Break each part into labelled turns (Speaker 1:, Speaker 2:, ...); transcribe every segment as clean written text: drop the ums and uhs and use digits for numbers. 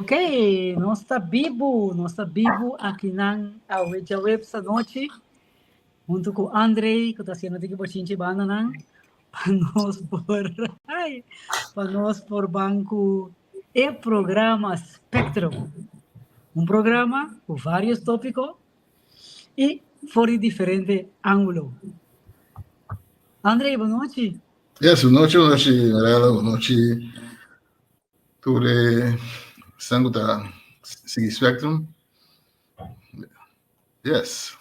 Speaker 1: Ok, nos ta bibu, nos ta bibu akinan awe djaweps anochi, huntu ku Andrei, ku ta hasiendo tiki bochinchi bandanan, pa nos por, ai, pa nos por ban ku e programa Spectrum. Un programa ku varios tópiko i for di diferente ángulo. Andrei, bon nochi.
Speaker 2: Yes, bon nochi, bon nochi, Mirella, bon nochi. Tur e esnan ku ta sigui Spectrum. Yes.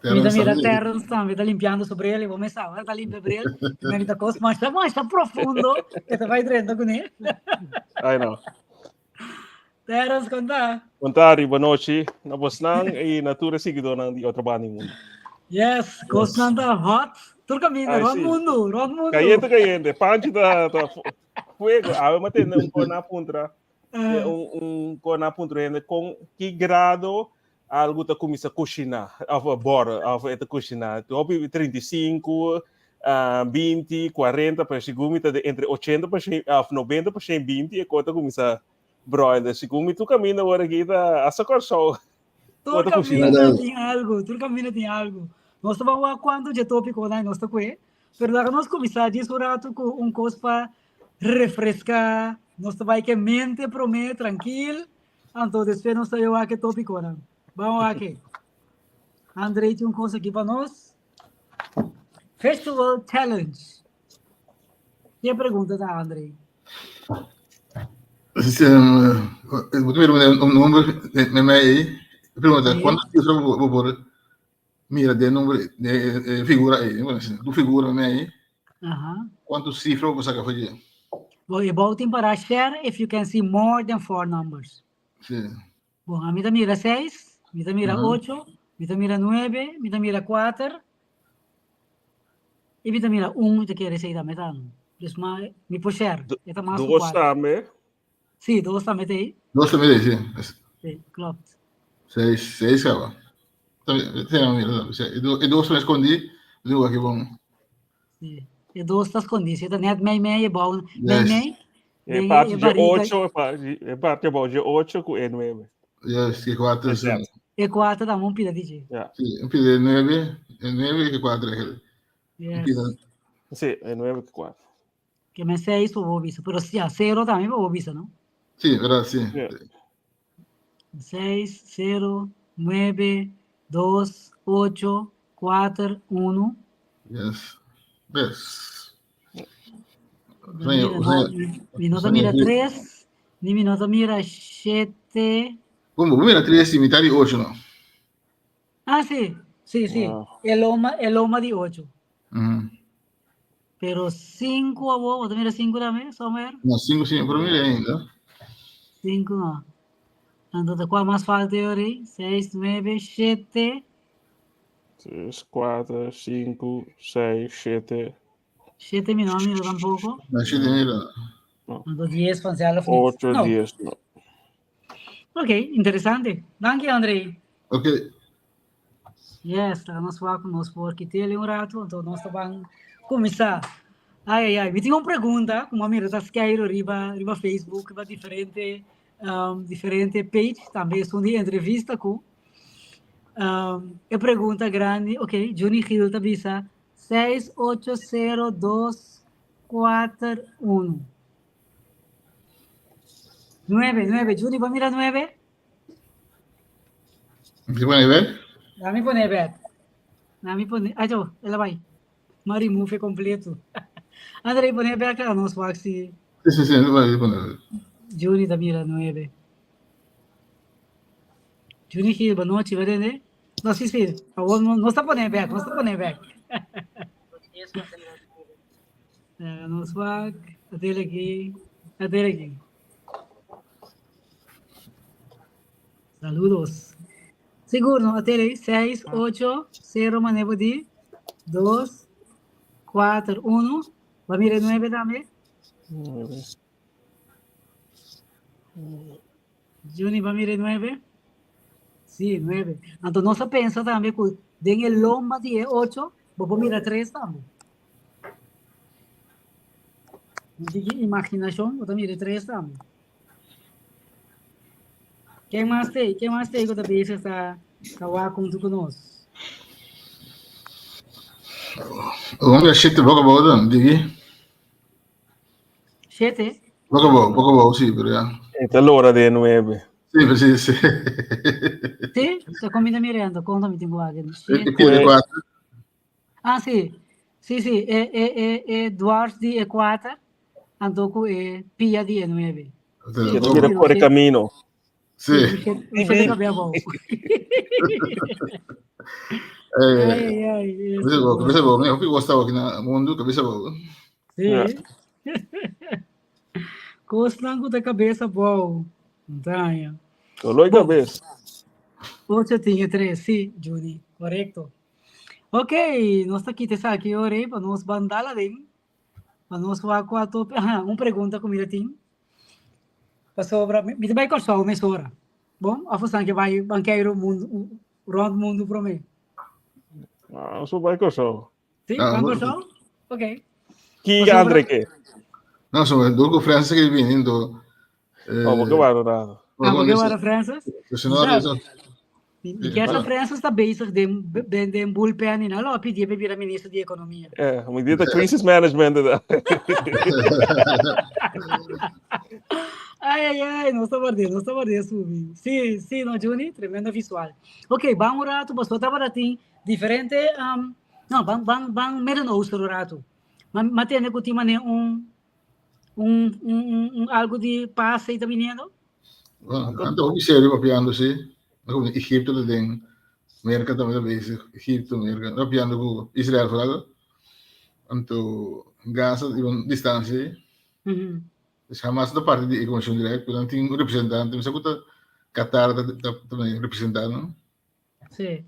Speaker 1: Mi ta mira Terrence tambe ta limpiando su bril y bo mes sabe, ta limpia bril. Mi ta kos masha masha profundo que ta bai drenta kuné.
Speaker 3: I know.
Speaker 1: Terrence, konta.
Speaker 3: Kontari, bon nochi. Na bosnan i na tur e siguidónan di otro banda di mundu.
Speaker 1: Yes, kosnan ta hot. Tur kaminda, rònt mundu, rònt mundu.
Speaker 3: Kayente, kayente. Panchi ta, ta fuego. Awe mi a tende un kona puntra, un, un kona puntra hende kon ki grado algu ta kuminsá kushiná, òf bòrda, òf e ta kushiná. Hopi 35, 20, 40, pero segun mi ta de entre 80 pa shen, òf 90 pa shen 20 e kos ta kuminsá broiler. Segun mi tur kaminda awor aki ta hasta Kòrsou.
Speaker 1: Tur kaminda tin algu, tur kaminda tin algu. Nos ta ban wak kuantu dje tópikonan nos ta kue, pero laga nos kuminsá djis un ratu ku un kos pa refreská. Nos ta bai ke mente promé trankil, anto despues nos ta bai wak e tópikonan. Ban wak e. Andrei tin un kos aki pa nos. Visual Challenge. Ke pregunta ta Andrei?
Speaker 2: Bo ta mira un number den mei ei. Pregunta, kuantu sifra bo por mira den number den figura ei? Tu figura mei ei. Kuantu sifra bo por saka for dje?
Speaker 1: Bo e bou tin para share if you can see more than four numbers.
Speaker 2: Si.
Speaker 1: Bon, ami ta mira seis, mi ta mira ocho, mi ta mira nuebe, mi ta mira kuater i mi ta mira un, mi ta kere esei tambe ta. Dus ma mi por share, e ta mas ku
Speaker 3: Dos
Speaker 1: kuater.
Speaker 3: tambe.
Speaker 1: Sí, dos tambe ta ei.
Speaker 2: Dos tambe ta ei, sí.
Speaker 1: Sí, klopt.
Speaker 2: Seis, seis kaba. E dos tambe skondí, mi tin wak bon.
Speaker 1: Sí, e dos ta skondí, si e ta net mei mei e bou, mei mei.
Speaker 3: E parti de ocho, e parti abou de ocho ku e nuebe.
Speaker 2: Yes, e kuater. Sí.
Speaker 1: E kuater ta un pida DJ.
Speaker 3: Ja.
Speaker 2: Sí, un pida de nuebe, e nuebe e kuater eigenlijk.
Speaker 1: Yes.
Speaker 3: Sí, e nuebe ku kuater.
Speaker 1: Ke men seis por bo bisa, pero ja, cero tambe por bo bisa, no?
Speaker 2: Sí, verdad, sí.
Speaker 3: Yeah.
Speaker 1: 6, 0, 9, 2, 8, 4, 1.
Speaker 2: Yes. Yes.
Speaker 1: Mi no ta mira 3, ni mi no ta mira 7.
Speaker 2: Como, bo mira 3 y mitad di 8, no?
Speaker 1: Ah, sí, sí, sí.
Speaker 3: Ah.
Speaker 1: E loma, e loma di 8.
Speaker 2: Mm.
Speaker 1: Pero 5 abo, bo ta mira 5 tambe, somewhere?
Speaker 2: No, 5 sí, pero mira ainda.
Speaker 1: 5 no. Anto ta kua mas falta yori? 6, 9, 7.
Speaker 3: 3, 4, 5, 6, 7.
Speaker 1: 7 mi no mira tampoco.
Speaker 2: No, 7 mira.
Speaker 1: Anto 10 vanzelf niet.
Speaker 3: 8,
Speaker 1: No.
Speaker 3: 10, no.
Speaker 1: Ok, interesante. Danki, André.
Speaker 2: Ok.
Speaker 1: Yes, laga nos wak ku nos por kit'el un ratu, anto nos ta ban kuminsá. Ai, ai, ai, mi tin un pregunta ku mi a mira ta skeiru riba riba Facebook, riba diferente um, diferente page, tambe esun di entrevista ku um, e pregunta grandi, ok, Juni Gil ta bisa 6 8 0 2 4 1. 9, 9, Juni, bo mira 9?
Speaker 2: Ti pone bek?
Speaker 1: Dami pone bek. Dami pone, ay jo, ela bai. Ma remove completo. André pone bek a nos wak si.
Speaker 2: Sí, sí, sí, no pone bek.
Speaker 1: Juni ta mira 9. Juni Gil, boa noite, vai entender? No, sí, sí. Awor no, no está pone bek, no está pone bek. Nos wak, até aqui, até aqui. Saludos. Sigur no, até aí, 6, 8, 0, manevo di, 2, 4, 1. Ba mira 9 tambe.
Speaker 3: 9.
Speaker 1: Juni, ba mira 9. Sí, 9. Anto nos a pensa tambe ku den e lomba di e 8, bo por mira 3 tambe. Un tiki imaginashon, bo ta mira 3 tambe. Ken mas t'ei? Ken mas t'ei ku ta bezig ta ta wak huntu ku nos?
Speaker 2: Hombre, shete boca abou dan, digi.
Speaker 1: Shete?
Speaker 2: Boca abou, boca abou, sí, pero ya.
Speaker 3: E ta lora de nuebe.
Speaker 2: Sí, precies. Sí.
Speaker 1: Sí? Ta comida mirando, konta mi tin ku wak.
Speaker 2: E pia de kuater.
Speaker 1: Ah, sí. Sí, sí, e, e, e, e dwars di e kuater, anto ku e pia di e nuebe.
Speaker 3: Sí, ta mira kore camino.
Speaker 2: Sí.
Speaker 1: Usted ta abou.
Speaker 2: Eh,
Speaker 1: Ai, ai, ai.
Speaker 2: cabeza abou, cabeza abou. Mi hopi gosta aki na mundo, cabeza abou.
Speaker 1: Sí.
Speaker 3: Ja.
Speaker 1: Kosnan ku ta kabesa abou. Montaña.
Speaker 3: Dolor de cabeza.
Speaker 1: Ocho tin e tres, sí, Juni. Korekto. Ok, nos ta kita esaki ora ei pa nos ban dal aden, pa nos wak kua topi. Aha, un pregunta ku mi ta tin, pasobra mi mi ta bai Kòrsou mesora, bon? Òf bosan ke bai ban keiru mundu rònt mundu promé?
Speaker 3: Ah, nos por bai Kòrsou.
Speaker 1: Sí,
Speaker 2: Ah,
Speaker 1: ban
Speaker 2: bo-
Speaker 1: Kòrsou? Ok.
Speaker 3: Ki
Speaker 1: Pasobra-
Speaker 3: Andre ke?
Speaker 2: No, so, door ku Francis ke bini, ento, eh,
Speaker 3: Oh, porque wara rato.
Speaker 1: Ah, porque wara Francis?
Speaker 2: Si no,
Speaker 1: Sabe?
Speaker 2: eso,
Speaker 1: Mi kier sa Francis ta bezig den den den bullpen y nan lo a pidi pa bira minister di economia.
Speaker 3: Eh, mi di ta crisis management da.
Speaker 1: Ai, ai, ai, nos ta bardé, nos ta bardé subi. Sí, sí, no, Juni, tremendo visual. Ok, ban un rato, pasobra tabata tin diferente, um, no, ban, ban, ban Midden Oosten un rato. Ma, ma tende ku tin mane un, un, un, un, un algo di paz ei ta viniendo?
Speaker 2: Bueno, anto hopi serio papiando sí. Como Egipto ta den, Merca tambe ta bezig, Egipto, Merca, papiando ku Israel vooral. Anto Gaza di un distancia ei. Dus Hamas ta parte di e comisión direct, pero nan tin un representante, mi sa ku ta Qatar ta ta ta representa nan.
Speaker 1: Sí.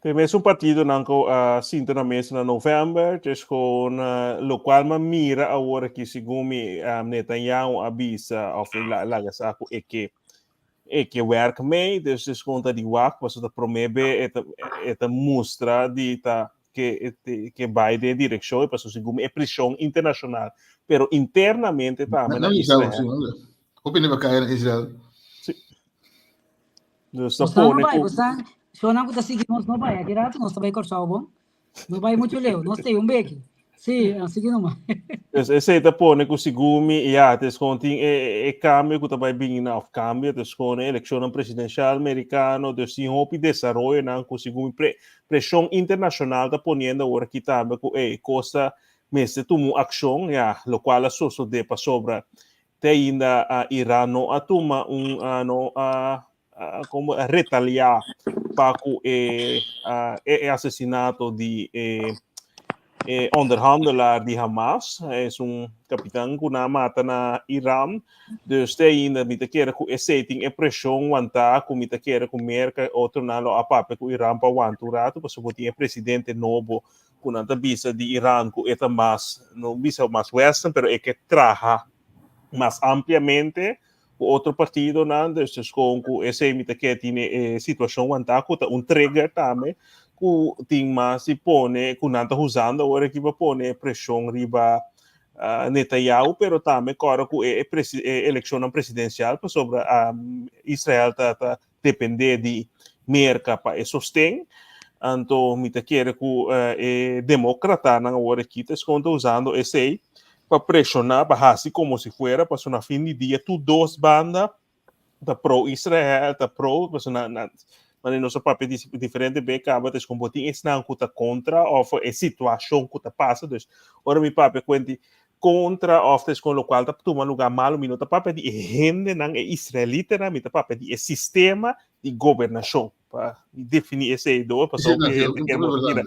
Speaker 3: Te mesun partidonan ku a sinta na mesa na novèmber, dus gewoon lokual mi a mira awor aki segun mi Netanyahu a bisa òf e laga sa ku e ke e ke wèrk mee, dus es gewoon ta di wak pasobra ta promé be e ta e ta mustra di ta ke ke bai den e direkshon pasobra segun mi e preshon internashonal pero internamente tambe na Israel.
Speaker 2: Hopi hende pa kai na Israel.
Speaker 3: Sí. Dus ta
Speaker 1: Nos no
Speaker 3: pone
Speaker 1: bai,
Speaker 3: ku
Speaker 1: bosan, shonan ku ta sigui nos no bai. Aki rato nos ta bai Kòrsou bon. No bai muchu leu, nos ta un beki. Sí, sigui numa.
Speaker 3: Dus esei ta pone ku segun mi, ya, te gewoon tin e, e kambio ku ta bai bini na, of kambio, te gewoon e elekshonnan presidensial merikano, dus tin hopi desaroyonan ku segun mi pre, preshon internashonal ta poniendo awor aki tambe ku ey, kos ta mester tuma un akshon, ya, lokual a sosodé pasobra Te ainda Iran no a tuma un no a como retaliá pa ku e e asesinato di e e onderhandelaar di Hamas, es un kapitan ku nan a mata na Iran. Dus te ainda mi ta kere ku esei tin e preshon wantá ku mi ta kere ku Merka i otronan lo a papia ku Iran pa wanta un ratu pasobra bo tin e presidente nobo ku nan ta bisa di Iran ku e ta mas, no bisa mas western, pero e ke traha mas ampliamente ku otro partidonan, dus dus kon ku esei mi ta ke tin e situashon wantá ku ta un trigger tambe ku tin mas di pone ku nan ta usando awor aki pa pone preshon riba Netanyahu, pero tambe kòrda ku e e elekshonnan presidensial pasobra Israel ta ta dependé di Merka pa e sosten, anto mi ta kere ku e demókratanan awor aki ta eskon ta usando esei pa preshoná, pa hasi komo si fuera, pasobra na fin di dia tur dos banda ta pro Israel, ta pro, pasobra na manera nos a papia di diferente be kaba ta eskon bo tin esnan ku ta kontra òf e situashon ku ta pasa, dus ora mi papia kuenti kontra òf ta eskon lokual ta tuma lugá malu, mi no ta papia di e hendenan, e israelitanan, mi ta papia di e sistema di gobernashon. Pa mi definí esei dor, pasobra hopi hende ke mos mira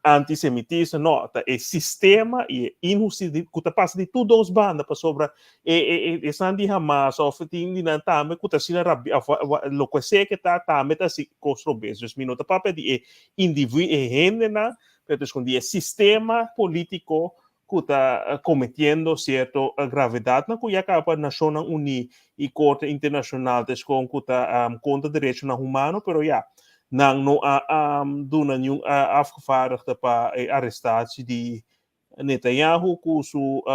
Speaker 3: antisemitismo, no, ta e sistema i e inhustisia ku ta pasa di tur dos banda, pasobra e e e esnan di Hamas òf tin di nan tambe ku ta asina rabia òf loke sea ke ta tambe ta hasi kos robes. Dus mi no ta papia di e individu, e hendenan, pero ta eskon di e sistema polítiko ku ta kometiendo sierto gravedatnan ku ya kaba Nashonnan Uní i Korte Internashonal ta eskon ku ta kontra derechonan humano, pero ya, nan no a duna niun afgevaardigde pa e arestatie di Netanyahu ku su.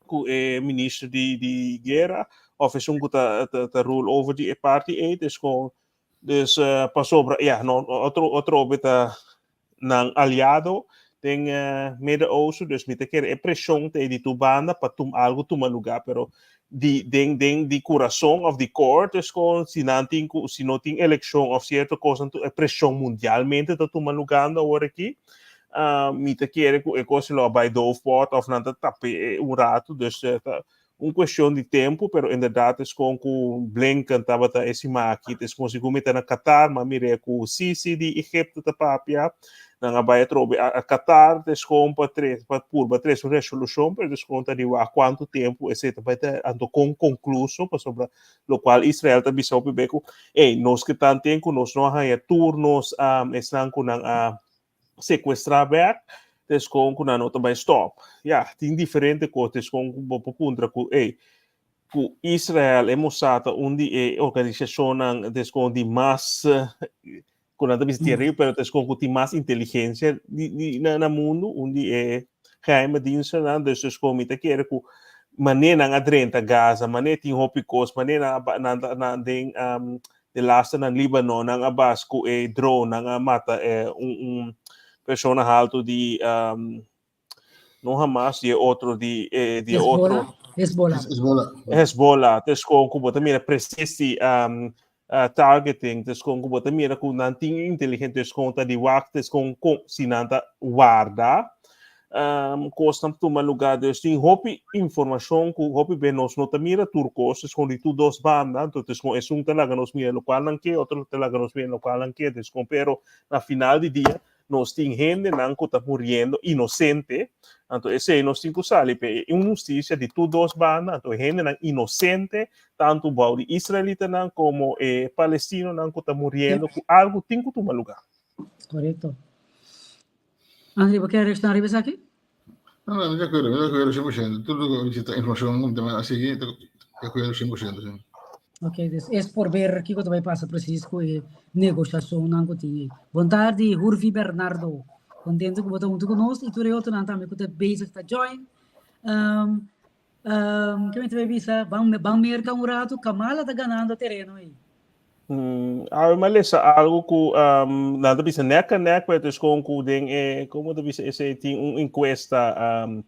Speaker 3: ku e minister di di guera of esun ku ta ta, ta rule over di e parti ei dus kon dus uh, pasobra ja no otro otro ta nan aliado den uh, Midden-Oosten dus mi ta kere e preshon te di tu banda pa tum algo tuma lugar pero di den den di kurason of di core dus kon si nan tin ku si no tin elekshon of sierto kos tu e preshon mundialmente ta tuma lugar awor aki mi ta kere ku e kos lo a bai doofpot of nan ta tap'é un ratu dus ta un kuestion di tempu pero inderdaad es kon ku Blinken tabata e siman aki es kon segun mi ta na Qatar mi a mir'é ku Sisi di Egipto ta papia nan a bai atrobe a Qatar es kon pa tres pa purba tres un resolushon pero es kon ta di wak kuantu tempu esei ta bai ta anto kon konkluso pasobra lokual Israel ta bisa hopi be ku ey nos ke tan ten ku nos no a haña tur nos esnan ku nan a secuestra bek, tes kon ku nan no ta bai stop. Ya, tin diferente kos, tes kon ku bo por puntra ku, ey, ku Israel e Mossad ta un di e organisashonnan tes kon di mas ku nan ta bisa tin riba, pero tes kon ku tin mas inteligensia di di na na mundu, un di e geheime dienstennan, dus tes kon mi ta kere ku manera nan a drenta Gaza, manera tin hopi kos, manera nan a nan ta nan den De laatste na Libanon nan a bas ku e drone nan a mata e un un persona haltu di um, no Hamas di e otro di e di e otro
Speaker 1: Hezbollah.
Speaker 2: Hezbollah.
Speaker 3: Hezbollah tes kon ku bo ta mira precies di um, uh, targeting tes kon ku bo ta mira ku nan tin inteligente tes kon ta di wak tes kon kon si nan ta warda um, kosnan tuma lugá. Dus tin hopi informashon ku hopi be nos no ta mira tur kos, es kon di tur dos banda, entonces kon esun ta laga nos mira lokual nan ke, otro ta laga nos mira lokual nan ke, dus kon pero na final di dia nos tin hendenan ku ta muriendo inosente, anto esei nos tin ku sali pe un hustisia di tur dos banda, anto hendenan inosente tantu bou di israelitanan komo e palestinonan ku ta muriendo ku algu tin ku tuma lugá.
Speaker 1: Korekto. André, bo kier reacciona riba esaki?
Speaker 2: No, no, mi ta acuerdo, mi ta acuerdo 100%. Tur loke mi ta informacion ku mi ta a sigui, ta acuerdo 100%, sí.
Speaker 1: Ok, dus es por ver kiko ta bai pasa precies ku e negosiashonnan ku tin ei. Bon tardi, Hurvi Bernardo. Contento ku bo ta huntu ku nos i tur e otronan tambe ku ta bezig ta join. Um, um, ke mi ta bai bisa? Ban, ban Merka un ratu, Kamala ta ganando tereno ei.
Speaker 3: Awe mi a lesa algo ku um, nan ta bisa nek a nek, pero es kon ku den e, komo ta bisa esei, tin un enkuesta, um,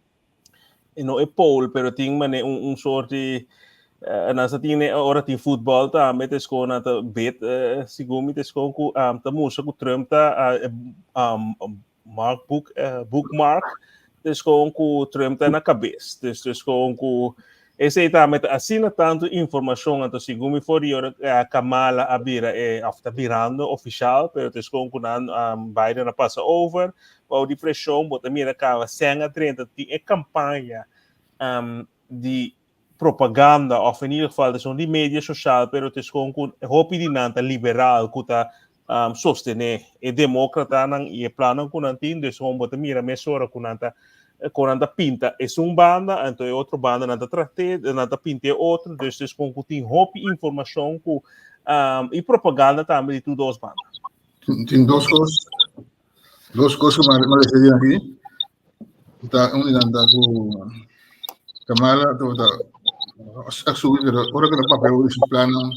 Speaker 3: e no e poll, pero tin mane un, un soort di, uh, nan sa tin ora tin futbol tambe, tes kon nan ta bet, uh, segun mi tes kon ku um, ta mustra ku Trump ta uh, um, mark book, uh, bookmark, tes kon ku Trump ta na kabes, dus tes kon ku Esei tambe ta asina tantu informashon, anto segun mi for di ora Kamala a bira e òf ta birando ofishal, pero ta eskon ku nan Biden a pasa over, bou di preshon bo ta mira kaba sèn a drenta tin e kampaña di propaganda òf in ieder geval ta esun di media soshal, pero ta eskon ku hopi di nan ta liberal ku ta sostené e demókratanan i e plannan ku nan tin, dus bo ta mira mesora ku nan ta ku nan ta pinta esun banda, anto e otro banda nan ta trat'é, nan ta pinta e otro, dus dus kon ku tin hopi informashon ku i propaganda tambe di tur dos banda.
Speaker 2: Tin dos kos, dos kos ku mi a referí aki, ta un di nan ta ku Kamala tabata a subi pero ora ku el a papia over di su plannan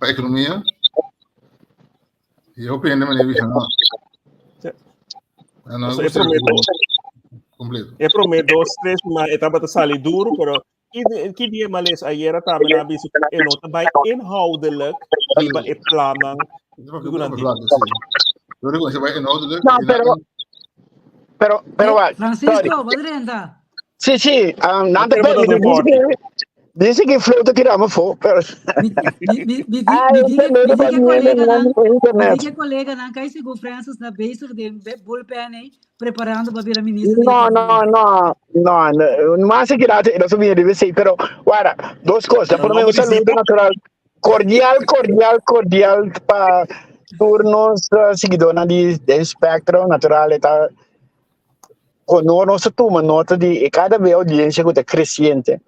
Speaker 2: pa ekonomia, e hopi hende manera bisa no.
Speaker 3: No, no, e promé dos,
Speaker 2: completo.
Speaker 3: E promé dos, tres ma e tabata sali duro, pero ki dia males ayera tambe na bisa ku e no ta bai inhoudelijk riba e plannan ku nan tin.
Speaker 4: No, pero pero pero
Speaker 1: eh, Francisco, wat renta?
Speaker 4: Sí, sí, um, nan te permite. Dice que flota tiramos fo, pero
Speaker 1: Mi mi mi mi mi di mi di que colega nan mi di que colega nan kai sigur Francis na bezig den bullpen ei preparando pa bira minister di
Speaker 4: No, no, no, no, no, más que date, no sabía de decir, pero guarda, dos cosas.
Speaker 3: No,
Speaker 4: Por lo
Speaker 3: no
Speaker 4: menos un saludo
Speaker 3: visita.
Speaker 4: natural, cordial, cordial, cordial pa turnos uh, seguidornan di den Spectro, natural eta Honor nos ta tuma nota di e kada be audiencia ku ta creciente.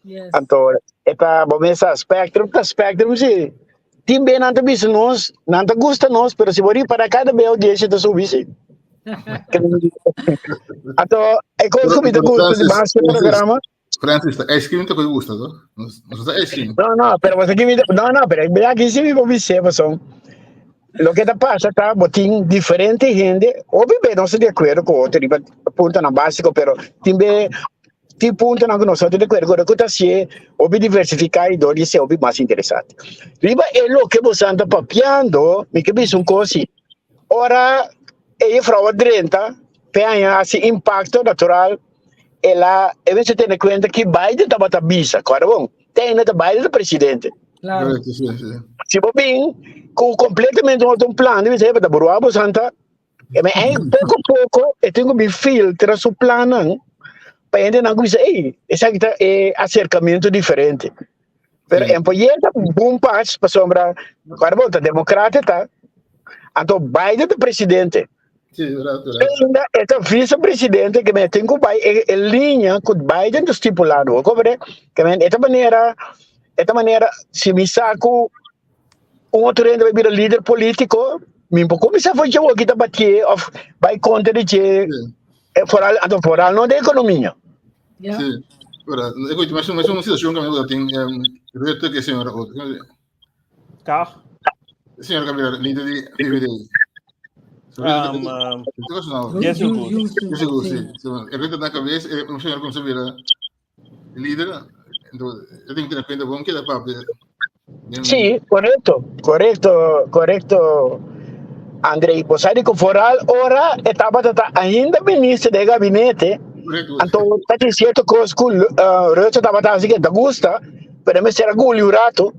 Speaker 1: Yes.
Speaker 4: Anto, e ta, bo mesa Spectrum ta Spectrum si. Tin be nan ta bisa nos, nan ta gusta nos, pero si bo ripara kada be audiencia ta subi si. Anto, e kos ku mi ta gusta di mas e programa.
Speaker 2: Francis, ta ice cream ta koe gusta, to? Nos ta ice cream.
Speaker 4: No, no, pero você que me... No, no, pero aqui sí me vou dizer, pasó. Lo que ta pasa ta, bo tin diferente hende, obviamente no se de acuerdo con otro, riba puntonan básico, pero tin be tin puntonan ku nos no ta de acuerdo, ku ta hacié hopi diversifica y dor di ser hopi mas interesante. Riba e loke bosan ta papiando, mi ke bisa un kos si. Ora e juffrouw a drenta, pe haña hasi impacto natural, el a e mester tene cuenta ki Biden tabata bisa, kòrda bon, te ainda ta Biden ta presidente.
Speaker 1: Claro.
Speaker 2: Correcto, sí, sí.
Speaker 4: Si bo bin ku completamente un otro plan, di bisa, "Hey, ta burua bo santa." E me ei poco poco e tin ku bin filtra su plannan pa hendenan ku bisa, "Ey, esaki ta e acercamiento diferente." Pero
Speaker 2: Sí.
Speaker 4: en poyeta boom pas pasobra kòrda bon, ta democrata ta. Anto Biden ta presidente.
Speaker 2: Sí, verdad, verdad.
Speaker 4: Ainda e ta vicepresidente ke men tin ku bai e, e liña ku Biden ta stipulando. Bo komprende? Ke men e ta manera, e ta manera si mi sa ku un otro hende bai bira lider polítiko, mi por kuminsá for dje wou kita batié òf bai kontra di dje,
Speaker 2: Sí.
Speaker 4: eh, foral, anto foral no den ekonomia.
Speaker 1: Ja.
Speaker 2: Sí, verdad. Ik weet, maar zo'n situatie kan ik dat in Rutte que señora
Speaker 3: Kag.
Speaker 2: Señora Gabriel, líder di VVD.
Speaker 3: Yes,
Speaker 2: sí. Rutte na cabeza, un señor como se mira líder, entonces, yo tengo que tener cuenta, bom queda papi.
Speaker 4: Sí, correcto, correcto, correcto. Andrei, bo sabi ku vooral ora e tabata ta ainda minister den gabinete, anto ta tin cierto cos ku uh, Rutte tabata hasi ke ta gusta, pero mester a guli un rato.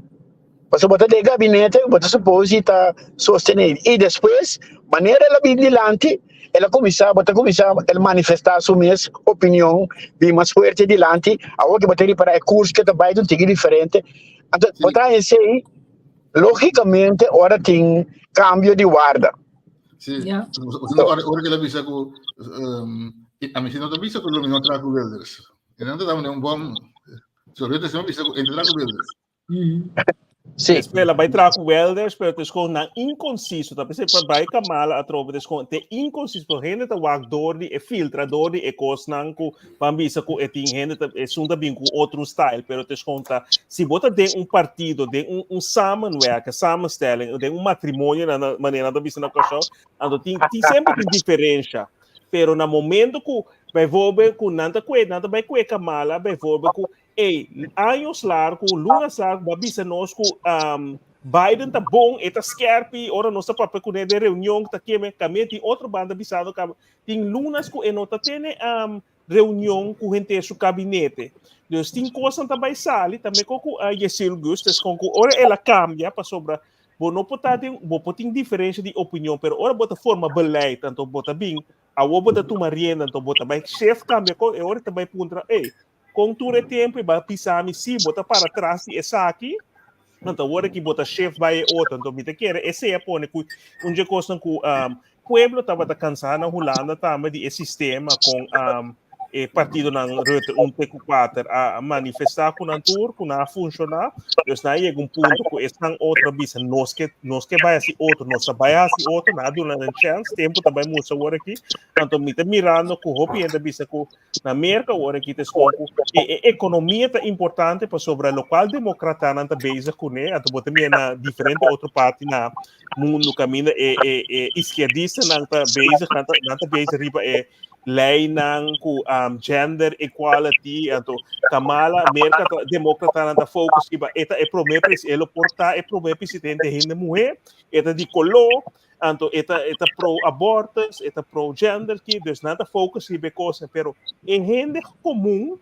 Speaker 4: Pasobra bo ta den gabinete, bo ta suppose ta sostene. Y despues, manera el a bin dilanti, el a cuminsa, bo ta cuminsa el manifesta su mes opinion bin mas fuerte dilanti. Awor ke bo ta ripara e curso ke ta bai ta un tiki diferente. Anto, bo ta hesei, logicamente ora tin cambio di warda.
Speaker 2: Sí.
Speaker 1: Ja.
Speaker 2: Ora, ora que la bisa ku um, a mí si no te bisa ku lo no tra ku Wilders. E no te da un bom. So Rutte se no bisa ku entra ku Wilders.
Speaker 4: Sí.
Speaker 3: Después la bai traha ku Wilders, pero het is gewoon na inconciso. Ta pensé pa bai Kamala atrobe, het is gewoon te inconciso. Hende ta wak door di e filtra, door di e kosnan ku ban bisa ku e tin hende ta esun ta bin ku otro style, pero het is gewoon ta si bo ta den un partido, den un un samenwerken, samenstelling, den un matrimonio na na manera nan ta bisa na Kòrsou, anto tin tin semper tin diferensha. Pero na momento ku bijvoorbeeld ku nan ta kue nan ta bai kue Kamala bijvoorbeeld ku Ey, años largu, lunas largu, bo a bisa nos ku um, Biden ta bon, e ta skerpi, ora nos ta papia kuné den reunion, ta keme, kame tin otro banda bisando kaba, tin lunas ku e no ta tene um, reunion ku henter su kabinete. Dus tin kosnan ta bai sali, tambe kon ku uh, Yesil Gustes, kon ku ora el a kambia, pasobra bo no por ta den, bo por tin diferensha di opinion, pero ora bo ta forma beleid, anto bo ta bin, awor bo ta tuma rienda, anto bo ta bai chef kambia kon, e ora ta bai puntra, ey, Kon tur e tempu e ba pisa mi, si bo ta para tras di esaki, anto awor aki bo ta shift bai e otro. Anto mi ta kere esei a pone ku un dje kosnan ku um, pueblo tabata kansá na Hulanda tambe di e sistema kon um, e partidonan Rutte 1 te ku 4 a manifestá ku nan tur, ku nan a funshoná. Dus nan a yega un punto ku esnan otro a bisa nos ke nos ke bai hasi otro, nos ta bai hasi otro, nan a duna nan chèns, tempu ta bai mustra awor aki. Anto mi ta mirando ku hopi hende a bisa ku Na Merka awor aki ta eskon ku e, e ekonomia ta importante pasobra lokual demokratanan ta bezig kuné, anto bo ta mira na diferente otro parti na mundu kaminda e, e, e iskierdistanan ta bezig, nan ta, nan ta bezig riba e leinan ku um, gender equality, anto Kamala, Merka ta, demokratanan ta focus riba e ta e promé pres, e lo por ta e promé presidente hende muhé, e ta di koló, Anto e ta e ta pro abortus, e ta pro gender ki, dus nan ta focus riba e cosa, pero e hende comun,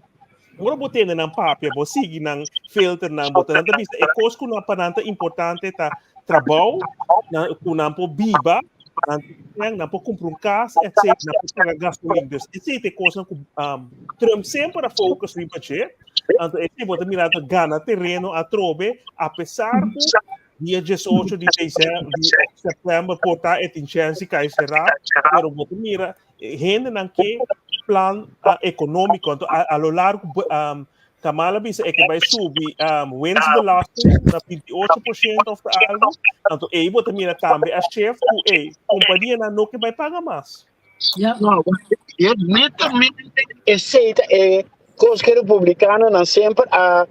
Speaker 3: ora bo tende nan papia, bo sigui nan filter nan, bo ta nan ta bisa e cos ku nan pa nan ta importante ta trabou, nan ku nan por biba, nan nan nan por kumpra un kas, etc. Nan por paga gasolin. Dus esei ta e kosnan ku um, Trump semper a focus riba dje. Anto esei bo ta mira ta gana tereno atrobe, a pesar ku Dia 18 di december, di september por ta e tin chance di kai será, pero bo ta mira hendenan ke plan uh, económico, anto a, a lo largo um, Kamala bisa e ke bai subi um, winstbelasting na 28% of ta algo, anto ei bo ta mira tambe a shift ku ei kompanianan no ke bai paga mas.
Speaker 1: Ja.
Speaker 4: No, e netamente esei ta e. Kos ku e republikanonan semper a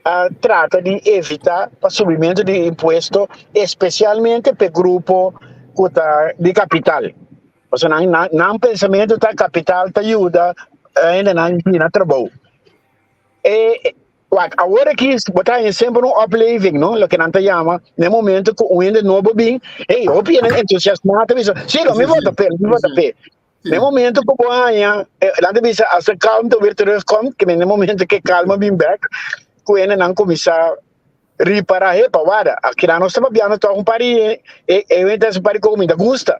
Speaker 4: a trata di evitá pa subimentu di impuesto, espesialmente pa e grupo ku ta di kapital. Pasobra nan nan nan pensamentu ta kapital ta yuda hendenan gina trabou. E wak awor aki bo ta haña semper un opleving, no, loke nan ta yama na e momento ku un hende nobo bin, hey, hopi hende entusiasmá ta bisa, si, lo mi vota p'e, lo mi vota p'e. Na e momento ku bo haña, nan ta bisa as de kalmte weer terugkomt, ke men na e momento ku e kalma bin bèk, ku hendenan kuminsá ripará, hepa, wada, akinan nos ta papiando tòg un par di e e hende ta hasi un par di kos ku mi ta gusta.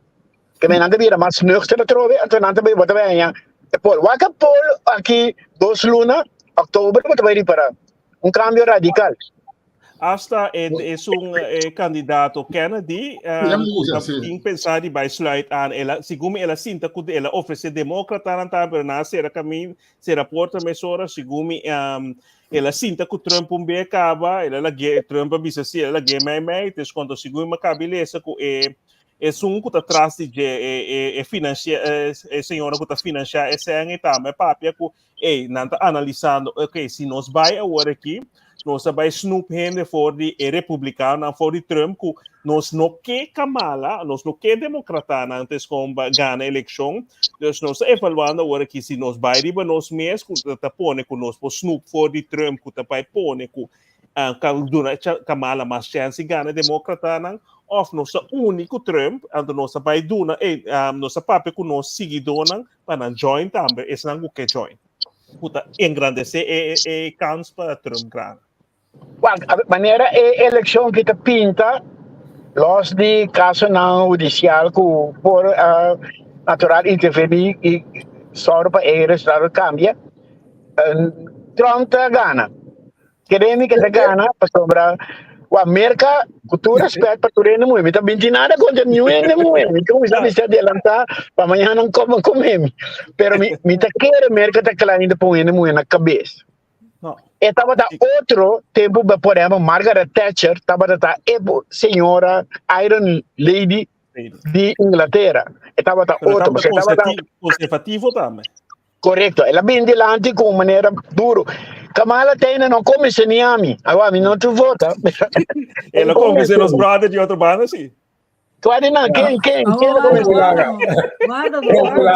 Speaker 4: Ke men nan ta bira mas nuchter atrobe, anto nan ta bai bo ta bai haña e pol. Wak e pol aki dos luna, òktober, bo ta bai ripará un kambio radikal.
Speaker 3: Hasta e esun e candidato Kennedy cu ta tin pensa di bai sluit aan. El a, segun mi el a sinta cu el a ofrece democratanan tambe, pero nan a cera camin, cera porta mesora. Segun mi el a sinta cu Trump un be caba, el a lag'é, Trump a bisa si, el a lag'é mei mei. Entonces cuando segun mi a cabi lesa cu e esun cu ta tras di dje, e e e financia, e señora cu ta financia e sèn ei tambe a papia cu Ey, nan ta analisando, ok, si nos bai awor aki, nos ta bai snoep hende for di e republicanonan, for di Trump, ku nos no ke Kamala, nos no ke democratanan antes kon ba gana eleccion. Dus nos ta evaluando awor aki si nos bai riba nos mes, ku ta pone ku nos por snoep for di Trump, ku ta bai pone ku ka duna Kamala mas chance di gana democratanan, of nos ta uni ku Trump, anto nos ta bai duna, ey, nos ta papia ku nos siguidónan, pa nan join tambe, esnan ku ke join. Ku ta engrandesé e e kans pa Trump gana.
Speaker 4: Wak, manera e elekshon ki ta pinta, los di kasonan hudisial ku por natural intervení i sòru pa e resultado kambia, Trump ta gana. Kere mi ke ta gana pasobra wa Merka ku tur respet pa tur hende muhé mi ta binti nada kontra niun hende muhé mi ta kuminsá bisa adelantá pa mañana nan kòm kome mi pero mi mi ta kere Merka ta kla ainda pon hende muhé na kabes e tabata otro tempu por ehempel Margaret Thatcher tabata ta e señora Iron Lady di Inglatera e tabata otro
Speaker 3: pasobra e tabata konservativo tambe.
Speaker 4: Korekto, el a bin dilanti ku un manera duru. Kamala Teina no konbensé ni ami. Awa, mi no ta vota.
Speaker 3: El a konbensé nos brother di otro banda, sí.
Speaker 4: Kua di nan? Ken, ken, ken a konbensé?
Speaker 1: Guarda, guarda, guarda,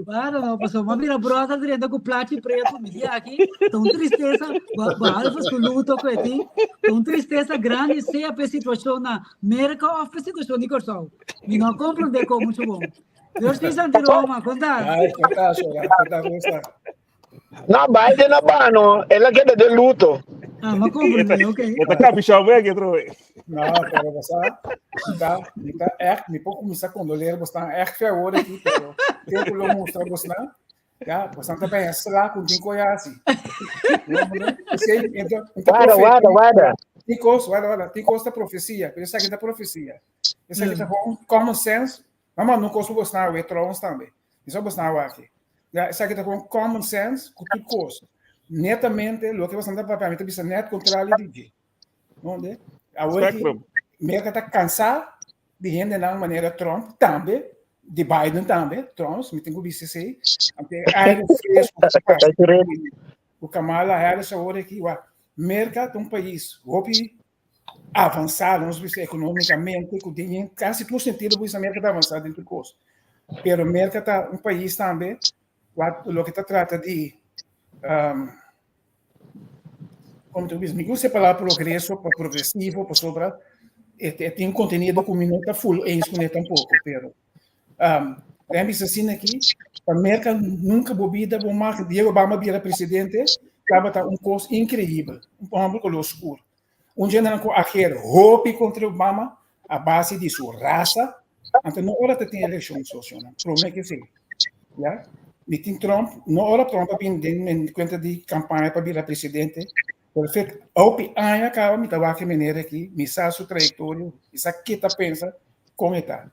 Speaker 1: guarda, no, pasobra mi a mira brother drenta ku plachi pretu, mi di aki, ta un tristesa, behalve su luto ku e tin, ta un tristesa grandi, sea p'e situashon na Merka òf p'e situashon di Kòrsou. Mi no a komprondé kon muchu bon. Dios ti Santi Roma, conta.
Speaker 5: Ay, conta, Sora, conta, conta.
Speaker 4: No, Biden a bano, el a keda de luto.
Speaker 1: Ah, ma comprende, ok.
Speaker 3: E ta capichão bem aqui, troe.
Speaker 5: No, pero basta, mi ta, mi ta echt, mi por comienza condoleer, basta echt ver hoor aqui, pero tempo lo mostra basta. Ja, basta ta bem sla com tin koyasi.
Speaker 4: Guarda, guarda, guarda.
Speaker 5: Ticos, guarda, guarda, ticos ta profecia, pero esa ta profecia. Esa ta common sense. Mama no kos bos na we trouwens tambe. Isa bos na waki. Ja, esaki ta gewoon common sense ku tur kos. Netamente loke bos ta papia, mi ta bisa net kontrali di dje. Nonde? Awor ki Merka ta kansá di hendenan manera Trump tambe, di Biden tambe, trouwens, mi tin ku bisa esei. Ante aire fresco ku Kamala Harris awor aki, wak, Merka ta un pais hopi avansá, nos bisa ekonómikamente, ku den kasi tur sentido bo bisa Merka ta avansá den tur kos. Pero Merka ta un pais tambe kua loke ta trata di komo ta bisa, mi gusta e palabra progreso, pa progresivo, pasobra e tin un kontenido ku mi no ta ful eens kuné tampoko, pero Ten bisa asina aki, pa Merka nunka bo bida bo mag Diego Obama bira presidente tabata un kos inkreibel, un hòmber kolor skur. Un djendenan ku ager hopi kontra Obama a base di su rasa, anto no ora ta tin elekshon sosionan, promé ke esei. Ya, mi tin Trump, no ora Trump a bin den kuenta di kampaña pa bira presidente, perfekt, hopi aña kaba mi ta wak e meneer aki, mi sa su trayektoria, mi sa ke ta pensa, kon e ta.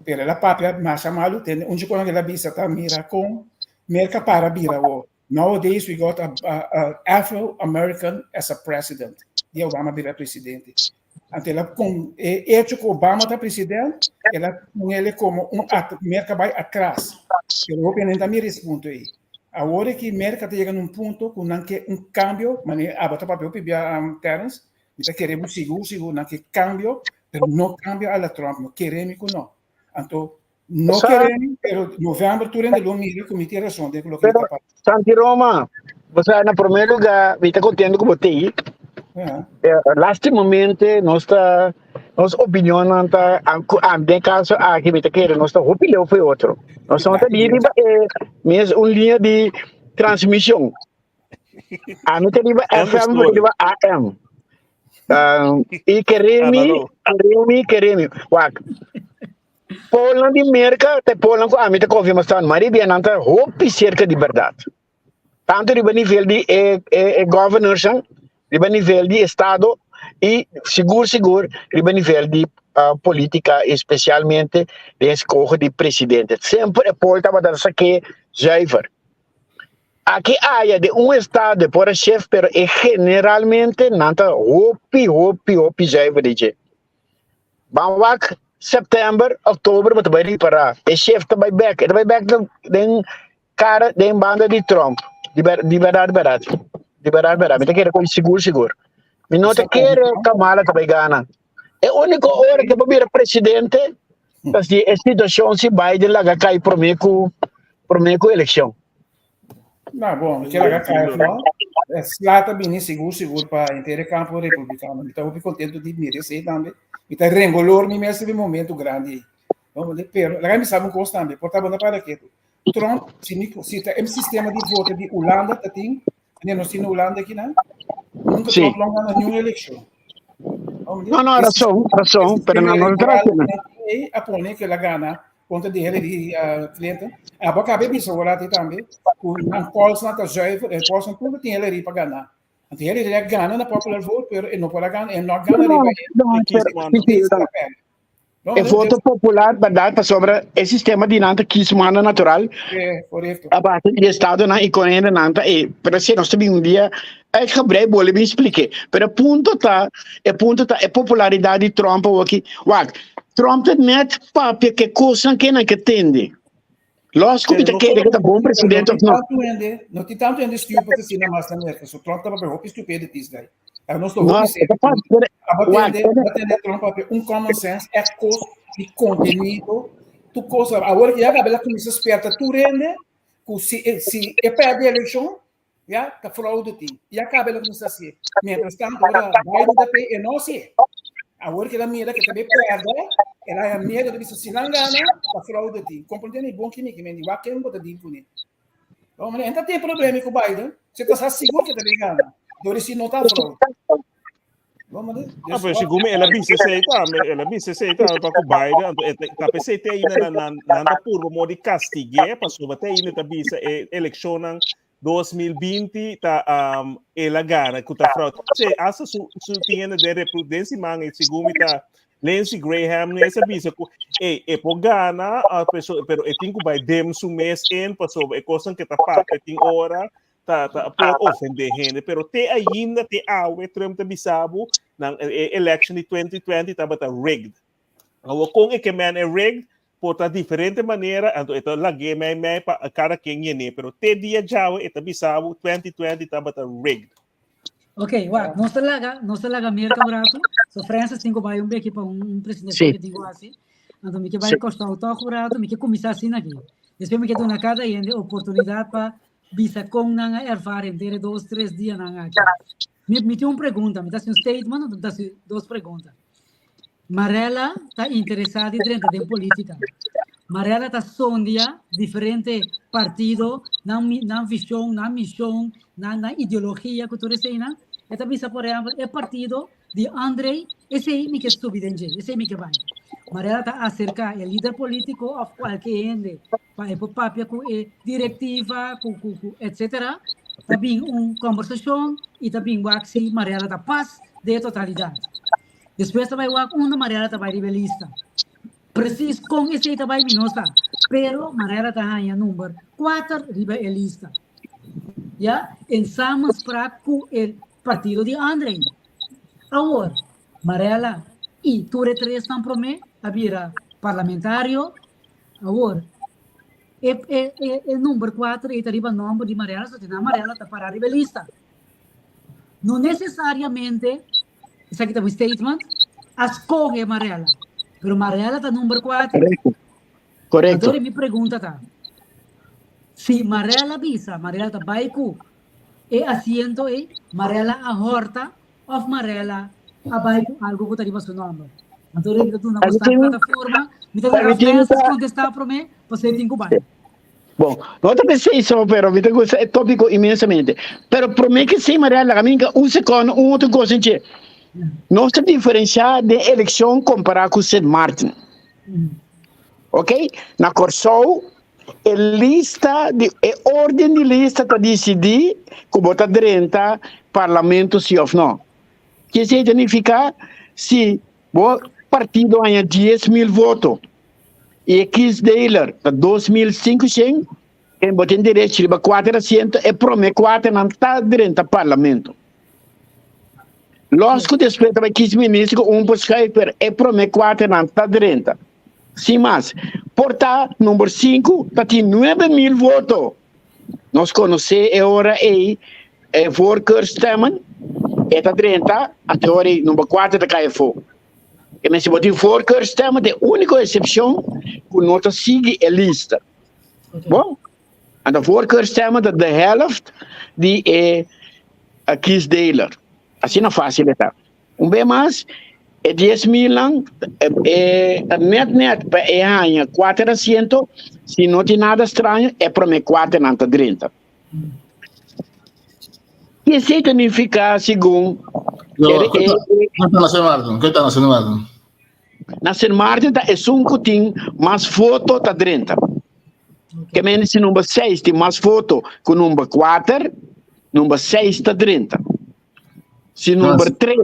Speaker 5: Pero el a papia masha malu, tende un dje el a bisa ta mira kon Merka para bira awor. Nowadays we got a, a, a Afro-American as a president. Di Obama bira presidente. Ante el a con e hecho ku Obama ta president, el a pon ele como un at, Merka bai atras. Pero hopi no ta mira ese punto ei. Awor aki Merka ta yega na un punto ku nan ke un kambio, manera abo ta papia hopi bia Terence, mi ta kere bo sigur sigur nan ke kambio, pero no kambio a la Trump, no kere mi ku no. Anto no kere mi, pero novèmber tur hende lo mira ku mi tin rason den loke mi ta papia.
Speaker 4: Santi Roma, bo sa na promé lugá mi ta kontento ku bo t'ei. Lastimamente nos ta nos opinionnan ta den kaso aki mi ta kere nos ta hopi leu for e otro. Nos no ta di riba e mes un liña di transmishon. Ami ta riba FM, bo ta riba AM. I kere mi, kere mi, kere mi. Wak, polnan di Merka ta e polnan ku ami ta konfia mas tantu. Maria nan ta hopi serka di bèrdat. Tantu riba nivel di e e governorsnan, riba nivel di estado i sigur sigur riba nivel di politica especialmente den eskoho di presidente. Semper e pol tabata sak'é zuiver. Aki aya den un estado e por a shef pero e generalmente nan ta hopi hopi hopi zuiver di dje. Ban wak september, oktober bo ta bai ripara e shef ta bai bek, e ta bai bek den Cara den banda di Trump. Di ber, di berdad, berdad. Di berdad, berdad. Mi ta kere con sigur, sigur. Mi no ta kere Kamala ta bai gana. E único ora que por bira presidente, ta si e situacion si Biden laga cai prome cu, prome cu eleccion.
Speaker 5: Nou, bon, que laga cai of no. Sla ta bini sigur, sigur pa henter e campo republicano. Mi ta hopi contento di mira esei tambe. Mi ta rengolor mi mes riba e momento grandi ei. Pero, laga mi sabi un cos tambe, por ta bo no para ketu. Trump, si mi, si ta e sistema di voto di Hulanda ta tin, ne nos tin Hulanda aki nan, nunca
Speaker 4: Sí.
Speaker 5: Trump lo gana ni un eleccion.
Speaker 4: No, no, razón, razón, pero no, no
Speaker 5: electoral
Speaker 4: trata.
Speaker 5: ei a pone que la gana contra di Hillary Clinton. Abo cabe bisa ora ti tambe, ku nan polls nan ta zuiver, e polls nan tur tin Hillary pa gana. Anto Hillary a gana na popular vote, pero e no por a gana, e no a gana
Speaker 4: No,
Speaker 5: riba e
Speaker 4: no,
Speaker 3: E
Speaker 4: pero,
Speaker 3: kiesman.
Speaker 4: sí, sí, no.
Speaker 5: No,
Speaker 4: E voto popular, berdad, pasobra e sistema di nan ta kiesmanda natural
Speaker 5: Eh, correcto.
Speaker 4: a base di estadonan y con hendenan ta e. Pero si nos ta bin un dia uitgebreid bolbe bin spliké. Pero e punto ta, e punto ta e popularidad di Trump awoki. Wak, Trump ta net papia ke kosnan ke nan ke tende. Los ku mi
Speaker 3: Pero
Speaker 4: ta
Speaker 3: no
Speaker 4: kere
Speaker 3: solo
Speaker 4: ke ta bon
Speaker 5: Pero no
Speaker 4: presidente
Speaker 5: tin
Speaker 4: of no.
Speaker 5: tantu hende, no tin tantu hende stupid asina mas na Merka. So Trump ta papia hopi stupidities guy. Pero nos ta
Speaker 4: No,
Speaker 5: hopi
Speaker 4: e
Speaker 5: serio.
Speaker 4: ta pas, pero
Speaker 5: Abo
Speaker 4: wak,
Speaker 5: tende, abo tende Trump papia un common sense, echt kos di contenido, tur kos. Awor ya kabel a kuminsa spierta tur hende ku si e si e perde elekshon, ya ta fraude tin. Ya kabel a kuminsa hasié. Mientras tanto ora Biden ta pe e no hasié. Awor ke el a mira ke ta be perde, el a haña miedo ta bisa si nan gana ta fraude tin. Komprende mi bon kimi kimendi wak ken bo ta deal kuné. No, mane enta tin problema ku Biden, si ta sa sigur ke ta be gana. Dor si no ta fraude. No, mane,
Speaker 3: Ah,
Speaker 5: dus
Speaker 3: pero
Speaker 5: wak
Speaker 3: segun mi, el a bisa esei tambe, el a bisa esei tambe pa ku Biden, anto e ta ta p'esei te ainda nan nan nan ta purba modo di kastig'é, pasobra te ainda ta bisa e elekshonnan 2020 ta um, el a gana ku ta fraude. Se hasta su su tin hende den repu den siman e segun mi ta Lindsey Graham ne esa bisa ku ey e por gana ah, peso, pero e tin ku bai dem su mes in pasobra e kosnan ke ta papia tin ora ta ta por ofende hende pero te ainda te awe Trump ta bisa bo nan e e election di 2020 tabata rigged. Awor kon e ke men e rigged por ta diferente manera, anto e ta lag'é mei mei pa kada ken yen'é, pero te dia djawe e ta bisa bo 2020 tabata rigged.
Speaker 1: Ok, wak, nos ta laga, nos ta laga Merka un ratu. So Francis tin ku bai un beki pa un, un presentacion
Speaker 4: Sí.
Speaker 1: ke tin ku hasi. Anto mi ke bai
Speaker 4: Sí.
Speaker 1: Kòrsou tòg un ratu, mi ke kuminsá asina aki. Despues mi ke duna kada hende oportunidat pa bisa kon nan a ervaar henter e dos, tres dianan aki. Mi, mi tin un pregunta, mi ta hasi un statement, anto mi ta hasi dos pregunta. Marella ta interesá di drenta den polítika. Marella ta sondia diferente partido, nan nan vishon, nan mishon, nan nan ideologia ku tur eseinan. E ta bisa por ehèmpel e partido di Andrey, esei mi ke subi den dje, esei mi ke bai. Marella ta aserká e lider polítiko òf kualke hende pa e por papia ku e direktiva, ku ku ku etsetera. Ta bin un kòmbersashon i ta bin wak si Marella ta pas den e totalidat. Despues ta bai wak unda Mariela ta bai riba e lista. Precies kon esei ta bai mi no sa, pero Mariela ta haña number kuater riba e lista. Ya, en samenspraak ku e partido di André. Awor, Mariela i tur e tresnan promé a bira parlamentario. Awor. E, e, e, e number 4 ei ta riba nomber di Marella, so tina Marella ta para riba e lista. No necesariamente, esaki ta mi statement, a scoge Marella. Pero Marella ta number 4.
Speaker 4: Correcto. Correcto.
Speaker 1: Anto mi pregunta ta, si Marella bisa, Marella ta bai ku e asiento ei, Marella a horta of Marella a bai ku algo ku ta riba su nomber. Anto mi ta duna boso plataforma, mi ta laga Francis contesta prome, pasobra e tin ku bai.
Speaker 4: Bon, no ta pensei so, pero mi ta gusta e tópico inmensamente. Pero prome que sei, Maria, laga mi un secondo, un otro cosa enche. Nos ta diferenciá den eleccion compará cu Sint Maarten. Ok? Na Kòrsou, e lista di e orden di lista ta disidí ku bo ta drenta parlamento si òf no. Ke esei ta nifiká? Si bo partido haña 10.000 voto i e kiesdeler ta 2.500, bo tin derecho riba kuater asiento, e promé kuaternan ta drenta parlamento. Los ku despues ta bai kis minister ku un por schuif, pero e promé kuaternan ta drenta. Sin mas, por ta number sinku ta tin 9000 voto. Nos konosé e ora ei e voorkeurstemmen, e ta drenta, anto e ora ei number kuater ta kai afó. E men si bo tin voorkeurstemmen ta e úniko eksepshon ku no ta sigui e lista. Bon, anto voorkeurstemmen ta de helft di e kiesdeler. Asina fásil e ta. Un be mas, e dies milnan e ta net net pa e haña kuater asiento, si no tin nada straño e prome kuaternan ta drenta. I esei ta nifiká segun
Speaker 2: Ke ta na Sint Maarten? Ke ta na Sint Maarten?
Speaker 4: Na Sint Maarten ta esun ku tin mas foto ta drenta. Ke mende si number seis tin mas foto ku number kuater, number seis ta drenta. Si number 3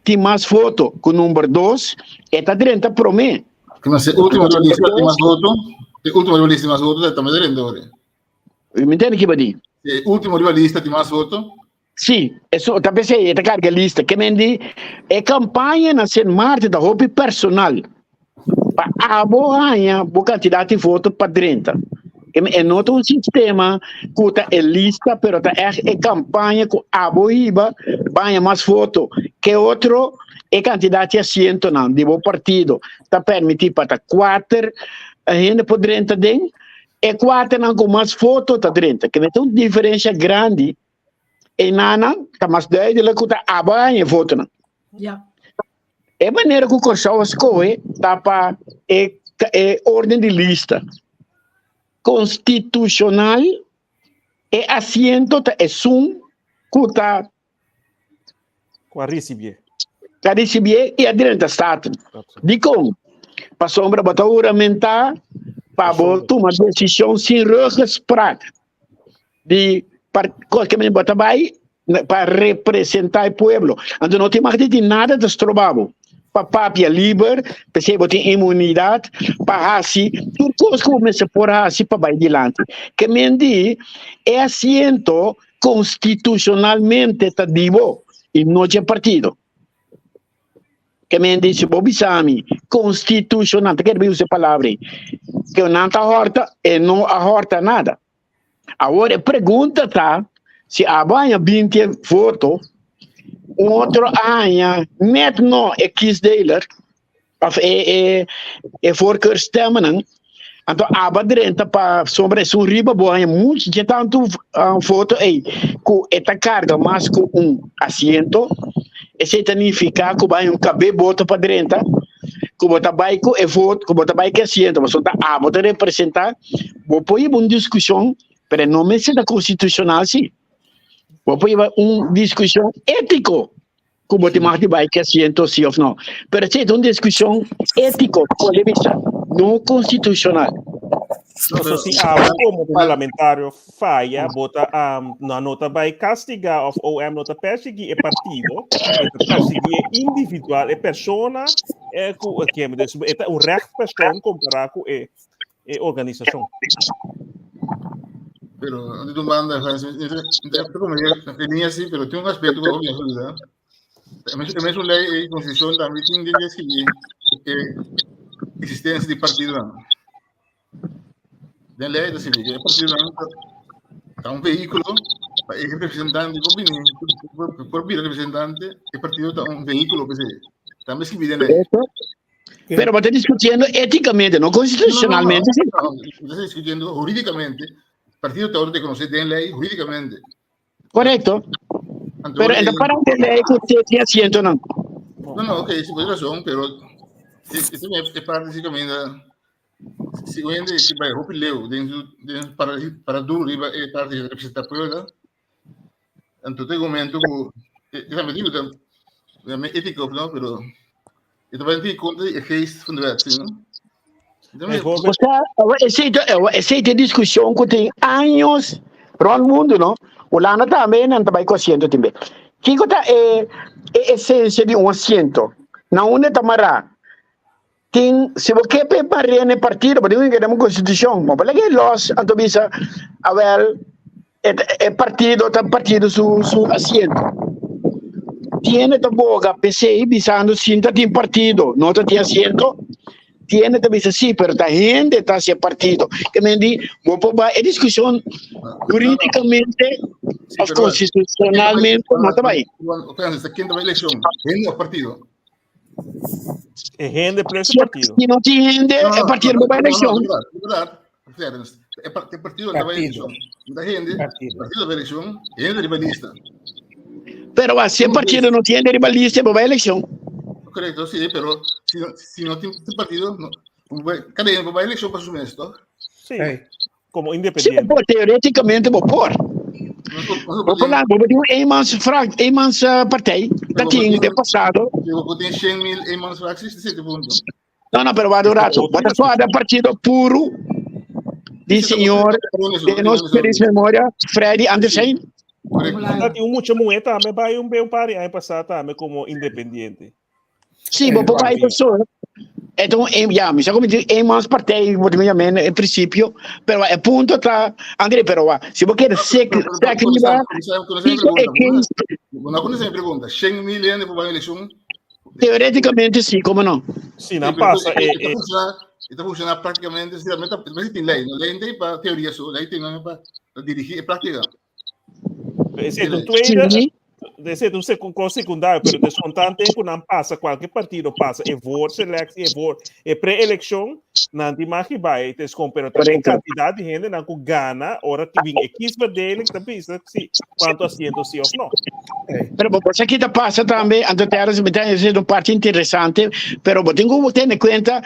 Speaker 4: tin mas voto ku number 2, e ta drenta promé.
Speaker 2: Mas e último riba lista tin mas voto, e último riba lista tin mas voto, ta tambe drenta ora.
Speaker 4: Mi ntende kiba di.
Speaker 2: E último riba lista tin mas voto.
Speaker 4: Sí, eso ta p'esei e ta karga lista. Ke men di e kampaña na Sint Maarten ta hopi personal. Pa abo haña bo kantidat di voto pa drenta. E no ta un sistema ku ta e lista, pero ta ègt e kampaña ku abo hiba pa haña mas voto ke otro. E kantidat di asientonan di bo partido ta permití pa ta kuater hende por drenta den. E kuaternan ku mas voto ta drenta. Ke ta un diferensia grandi. Enanan ta mas duidelijk ku ta abo a haña e votonan.
Speaker 1: Ja.
Speaker 4: E manera ku Kòrsou a skohe ta pa e e orden di lista konstitushonal e asiento ta esun ku ta
Speaker 3: Ku a risibié.
Speaker 4: Ku a risibié i a drenta Staten. Dikon? Pasobra bo ta huramentá pa bo tuma desishon sin ruggespraak. Di kos ke bo ta bai pa representá e pueblo. Anto no tin mag di tin nada ta stroba bo pa papia liber, p'esei bo tin inmunidat pa hasi tur kos ku bo mester por hasi pa bai dilanti. Ke men di e asiento konstitushonalmente ta di bo i no dje partido. Ke men di si bo bisa mi konstitushonal, ta kere bai usa e palabra ei, ke nan ta hòrta, e no a hòrta nada. Awor e pregunta ta, si abo haña 20 voto, un otro a haña net no e kiesdeler of e e e voorkeurstemmennan, anto abo a drenta pa sobra esun riba bo haña mucho dje tantu voto ei ku e ta karga mas ku un asiento, esei ta nifiká ku bo haña un kab'é boto pa drenta. Ku bo ta bai ku e voto, ku bo ta bai ku e asiento, pasobra ta abo ta representá, bo por hiba un diskushon, pero e no mester ta konstitushonal si. Bo por hiba un diskushon étiko ku bo tin mag di bai ku e asiento si òf no. Pero esei ta un diskushon étiko, por di bisa, no konstitushonal.
Speaker 3: So si abo komo parlamentario faya, bo ta um, no, no ta bai castiga of OM no ta persigui e partido, e ta persigui e individual, e persona eh, ku eh, ke, dus e ta un rechtspersoon compará ku e, e organisacion.
Speaker 2: Pero, de un banda, como línea así, pero tiene un aspecto que voy a olvidar. E mesun lei ei konstitushon tambe tin den deskribí e eksistensia di partidonan. Den lei ta sirbi e partidonan ta un vehíkulo pa e representante por bini por bira representante e partido ta un vehíkulo p'esei. Tambe skibí den lei.
Speaker 4: Pero bo ta discutiendo éticamente, no constitucionalmente.
Speaker 2: No, no, no, no. discutiendo jurídicamente. Partido ta reconoce den ley jurídicamente.
Speaker 4: Correcto. Pero en para de ley que usted tiene asiento, no.
Speaker 2: No, no, ok, sí, por razón, pero es parte básicamente si hoy en día si vai hopi leu den den para para duro riba e parte de representar pueblo anto tem momento ku e tambe digo tam me ético no pero e tambe tem conta e geest van de wet no.
Speaker 4: O sea, esei ta discusion cu tin años rond mundo, no? Hulanda tambe nan ta bay cu asiento tin be. Kico ta e e esencia di un asiento? Na unda ta mara? Tin, si bo ke pe marea na e partido, bo tin cu keda un constitucion. Bo por laga e los anto bisa, awel, e, e partido ta partido su, su asiento. Tiene ta boga p'esei bisando si ta tin partido, no ta tin asiento. Tiene ta bisa si, pero ta hende ta haci e partido. Ke men di, bo por bai e discusion juridicamente of constitucionalmente no ta bai.
Speaker 2: Ken ta bai eleccion? Hende of partido?
Speaker 3: E hende plus e partido.
Speaker 4: Si no tin hende, e partido no bai eleccion.
Speaker 2: E partido no bai eleccion. No hende, partido bai eleccion, hende riba lista.
Speaker 4: Pero si e partido no tin hende riba lista, bo bai eleccion.
Speaker 2: Correcto, sí, pero si, si no tin partido, no, cada hende bai eleccion pa su mes, toch?
Speaker 3: Sí. Como independiente.
Speaker 4: Sí, bo por, teoreticamente bo por. Bo por la, bo tin un eenmans frak, eenmans eh, partij. Dat tin de pasado.
Speaker 2: Bo tin 100 mil eenmans fracties, de punto.
Speaker 4: No, no, pero wak un rato. Bo ta suada partido puro di señor de nos feliz memoria, Freddy Andersen.
Speaker 3: Dat tin un mucha mujer tambe bai un un par de aña pasá tambe como independiente.
Speaker 4: Sí, bo por bai persoon. Het un, een, ja, mi sa como di eenmanspartij, wordt me llamen in principio, pero e punto ta, André, pero wa, si bo quer sek, sek riba,
Speaker 2: kiko e case. Bo no pregunta, 100 mil hende por bai eleccion?
Speaker 4: Teoreticamente sí, como no?
Speaker 3: Si nan pasa e, e.
Speaker 2: E ta funciona prácticamente, si ta tin ley, no ley tin pa teoria so, ley tin pa dirigi e práctica.
Speaker 3: Ese un tweede, ese un secund secundario, pero descontante ku nan pasa cualquier partido pasa e voorselectie, e voor e pre-elección, nan di magi bai, es con pero ta cantidad de gente nan ku gana, ora que bin e kiesverdeling ta bisa si cuanto asiento si of no.
Speaker 4: Pero bo por aquí ta pasa tambe, anto terras me ta es un parte interesante, pero bo tengo que tener cuenta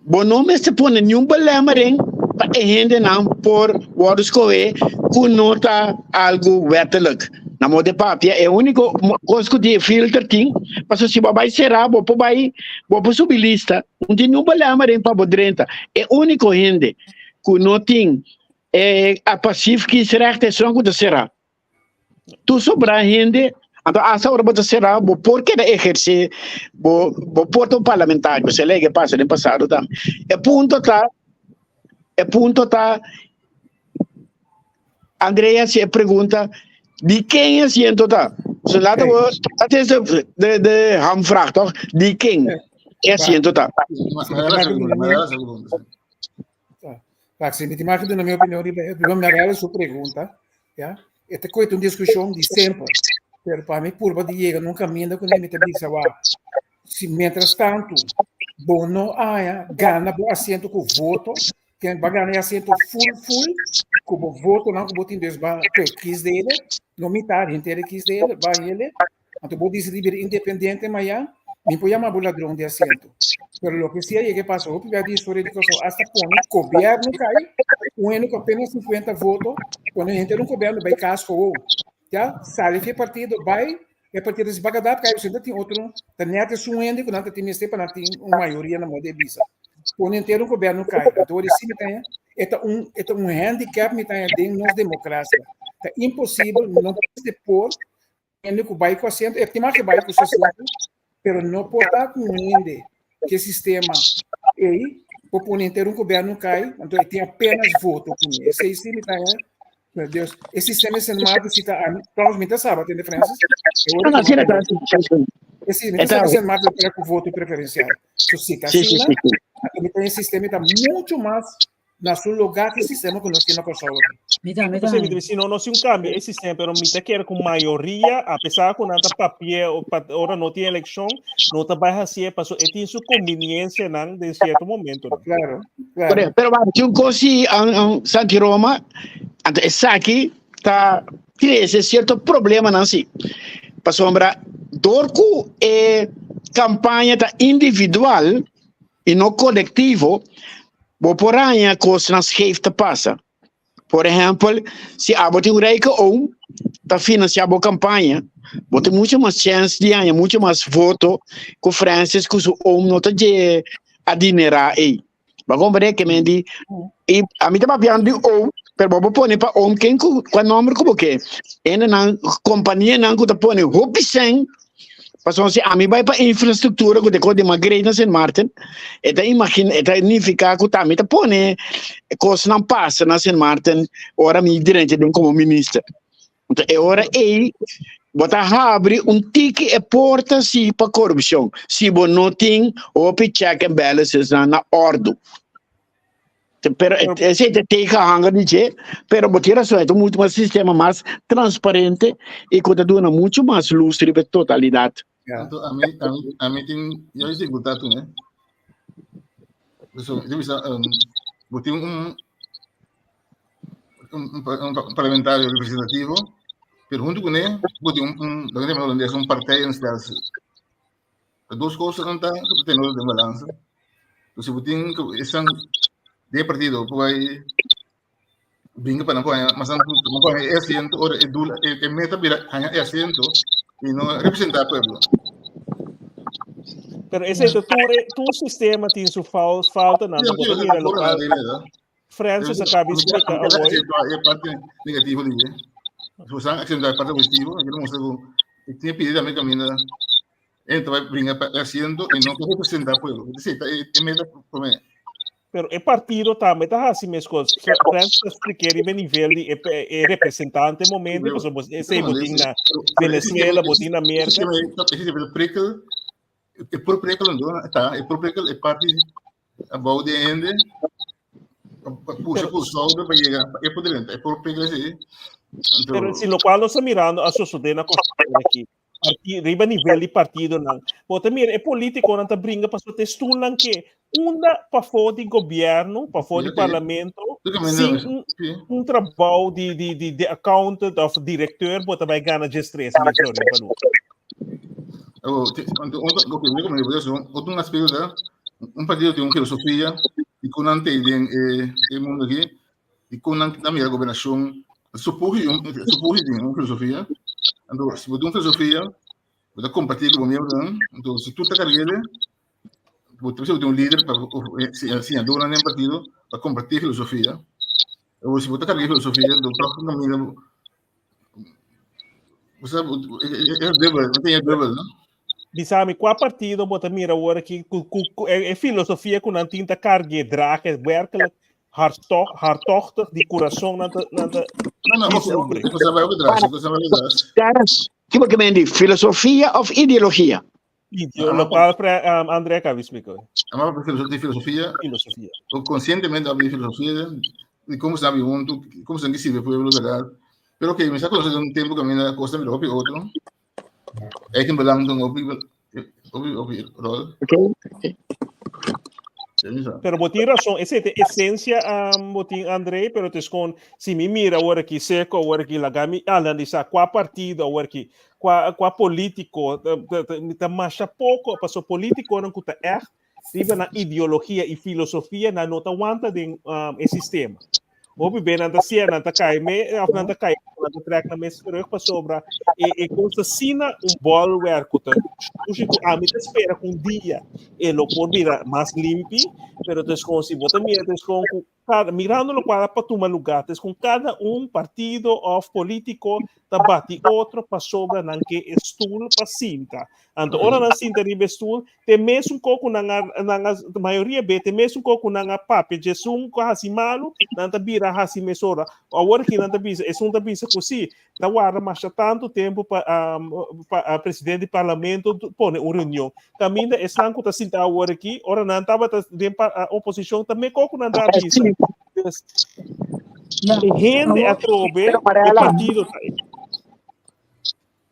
Speaker 4: Bo no mester pone niun belemmering pa e hendenan por wòrdu skohé ku no ta algu wètelijk. Na modo de papia, e úniko kos ku tin e filter tin, pasobra si bo a bai será bo por bai, bo por subi lista, no tin niun belemmering pa bo drenta. E úniko hende ku no tin e pasief kiesrecht esun ku ta será. Tur sobra hende, anto hasta ora bo ta sera, bo por keda eherce, bo, bo por ta un parlamentario, se ley ke pasa den pasado tambe. E punto ta, e punto ta, Andrea si e pregunta, di ken e asiento ta? So laten we, dat is de, de, de hamvraag toch? Di ken e asiento ta?
Speaker 5: Wak, si mi tin mag duna mi opinion riba e, mi regala su pregunta, ya. E ta koe un diskushon di semper, pero pa mi purba di yega na un kaminda ku mi ta bisa wak, si mientras tantu bo no haña gana bo asiento ku voto, ken ba gana e asiento full full ku bo votonan ku bo tin dus ba kue kiesdelen, no mitar, henter e kiesdelen, ba hele, Anto bo disidí bira independiente mañan, mi por yama bo ladron di asiento. Pero loke si a yega e pasa hopi bia di historia di Kòrsou, asta pone gobièrnu kai, un hende ku apenas 50 voto, pone henter un gobièrnu bai kas gewoon. Ya, sali fi e partido bai, e partido si bagadap kai, pasobra tin otro, ta nèt esun hende ku nan ta tin mester pa nan tin un mayoria na moda e bisa. Pone henter un gobièrnu kai. Anto wor si mi ta haña, e ta un, e ta un handicap mi ta haña den nos demokrasia. Ta imposibel, no mester por hende ku bai ku asiento, e tin mas ke bai ku su asiento, pero no por ta ku un hende ke sistema ei por pone henter un gobierno kai, anto e tin apenas voto kuné. Esei sí mi ta haña, meu Dios, e sistema esei no mas si ta ami, trouwens mi ta saba, tende Francis? E ora
Speaker 4: No,
Speaker 5: ku
Speaker 4: sí, ta, sí, sí, sí.
Speaker 5: E sí, mi ta
Speaker 4: Eta,
Speaker 5: saba esei mas ku voto preferencial. So si ta
Speaker 4: sí, sí,
Speaker 5: asina,
Speaker 4: sí, sí.
Speaker 5: anto mi ta haña e sistema ta mucho mas. Na su lugá ku e sistema ku nos tin na Kòrsou aki.
Speaker 1: Mi tambe
Speaker 3: Entonces,
Speaker 1: tambe.
Speaker 3: mi si no, no si un cambio e sistema, pero mi ta kere ku mayoria, a pesar ku nan ta papia o pa, ora no tin elekshon, no ta bai hasié paso e tin su conveniencianan den cierto momento.
Speaker 5: Claro, claro.
Speaker 4: Pero, pero maar, tin un kos si an, an Santi Roma, anto esaki ta trese cierto problemanan si. Pasobra door ku e campaña ta individual y no colectivo, bo por haña cosnan scheef ta pasa. Por ehempel, si abo tin un rijke oom ta financia bo campaña, bo tin mucho mas chance di haña mucho mas voto cu Francis cu su oom no ta dje adinera ey. Bo a comprende ke men di y ami ta papiando di oom, pero bo por pone pa oom ken cu cua nomber cu bo ke. Hendenan, companianan cu ta pone hopi cen Pasobra si ami bai pa infrastruktura ku ta kos di mas great na Sint Maarten, e ta imagina, e ta nifiká ku tambe ta pone kosnan pasa na Sint Maarten ora mi drenta den komo minister. Anto e ora ei bo ta habri un tiki e porta si pa korupshon, si bo no tin hopi check and balances nan na òrdu. Pero ese te tegenhanger di dje, pero bo tin razon, e ta un mucho mas sistema mas transparente y cu ta duna mucho mas luz riba e totalidad.
Speaker 5: Ja.
Speaker 2: Anto a mi, a mi, a mi tin, yo dificultad toen, hè. Dus, ik bisa, um, bo tin un, un, un, un parlamentario representativo, pero junto con él, bo tin un, un, lo que llaman holandés, un partijenstelsel. Ta dos cosas ta ku ta tene den balansa. Entonces, si bo tin ku esan den e partido ku bai bringa pa nan por haña mas nan por haña e asiento ora e doel e e meta bira haña e asiento y no representa pueblo.
Speaker 3: Pero ese ta tur e tur sistema tin su fal faltanan.
Speaker 2: Sí,
Speaker 3: Bo ta
Speaker 2: sí,
Speaker 3: mira
Speaker 2: sí,
Speaker 3: local.
Speaker 2: sí, sí.
Speaker 3: Francis a caba de explica awor.
Speaker 2: E parte negativo di dje. Si bo accentuar e parte positivo, e quiere mostra ku e tin pidi tambe caminda entra bai bringa pa e asiento y no pa representa pueblo. Es decir, e e meta prome.
Speaker 3: Pero e partido tambe ta hasi meskos. Francis ta expliqué riba e nivel di e, e representante momento, pasobra bo- esei bo tin na Venezuela, bo tin na Merca.
Speaker 2: E sistema prikkel, e por prikkel ta, e por prikkel e parti abou di hende pa pusha ku schouder pa yega pa e por drenta e por prikkel así.
Speaker 3: Pero si locual nos ta mirando a sosode na Kòrsou aki, parti, riba nivel di partidonan, bo ta mira e politiconan ta bringa pasobra ta stoelnan ke unda pafó di gobierno, pafó di parlamento, sin un, un trabou di, di, di, di accountant of directeur, bo ta bai gana djes 3.000 florin pa luna.
Speaker 2: Oh, otro aspecto ta, un partido tin un filosofia y con nan te den e, e mundo aquí, y con nan ta mira gobernación, suposi un, suposi tin un filosofia, entonces, si bo tin un filosofia, bo ta compartir con bo miembronan, entonces, si tú ta carguele, bo ta tin un líder pa enseñadornan den partido pa compartir filosofia, o si bo ta carga filosofia, entonces, toch nan mira O sea, es dubbel, no tiene dubbel, no?
Speaker 3: Bisami, kua partido bo ta mira awor aki ku, ku, ku e, e filosofia ku nan tin ta karge dragen werkelijk hartstocht, hartochtig di kurason nan ta, nan ta
Speaker 2: No, no,
Speaker 3: bisa
Speaker 2: ok,
Speaker 3: hombre.
Speaker 2: cosa vai atrás, cosa vai atrás.
Speaker 4: Terence, kiba ke men di filosofia of ideologia?
Speaker 3: Ideo, lo cual pre, um, André acaba de explicar.
Speaker 2: Ama de filosofia,
Speaker 3: Filosofia.
Speaker 2: o conscientemente habla de filosofia, de cómo se vive junto, cómo se sirve el pueblo, ¿verdad? Pero que me está conociendo un tiempo que a mí la cosa me lo otro. Hay que belang doen op op op rol.
Speaker 4: Okay.
Speaker 3: Pero bo tin razón, esa es esencia, um, bo tin André, pero het is gewoon, si mi mira awor aki seco, awor aki laga mi analiza qua partido awor aki, qua, qua político, ta masha poco, paso políticonan ku ta echt riba nan ideologia y filosofia, nan no ta wanta den um, e sistema. Hopi be nan ta sia, nan ta kai me, of nan ta kai, nan ta trek nan mes terug pasobra e, e kos ta asina un bolwerk ku ta shushi ku ami ta spera ku un dia e lo por bira mas limpi, pero ta eskon si bo ta mira ta eskon ku kada, mirando lokual a pa tuma lugar, ta eskon kada un partido of politiko ta bati otro pasobra nan ke e stoel pa sinta. Anto ora nan sinta riba e stoel, te mesun ko ku nan a, nan a, mayoria be, te mesun ko ku nan a papia djesun ku a hasi malu, nan ta bira hasi mesora. Awor ki nan ta bisa, esun ta bisa ku si, ta warda masha tantu tempu pa, um, pa uh, presidente di parlamento pone un reunion. Kaminda esnan ku ta sinta awor aki, ora nan tabata den pa, uh, oposishon, ta me ko ku nan ta bisa. Dus, e hende atrobe, e partido ta.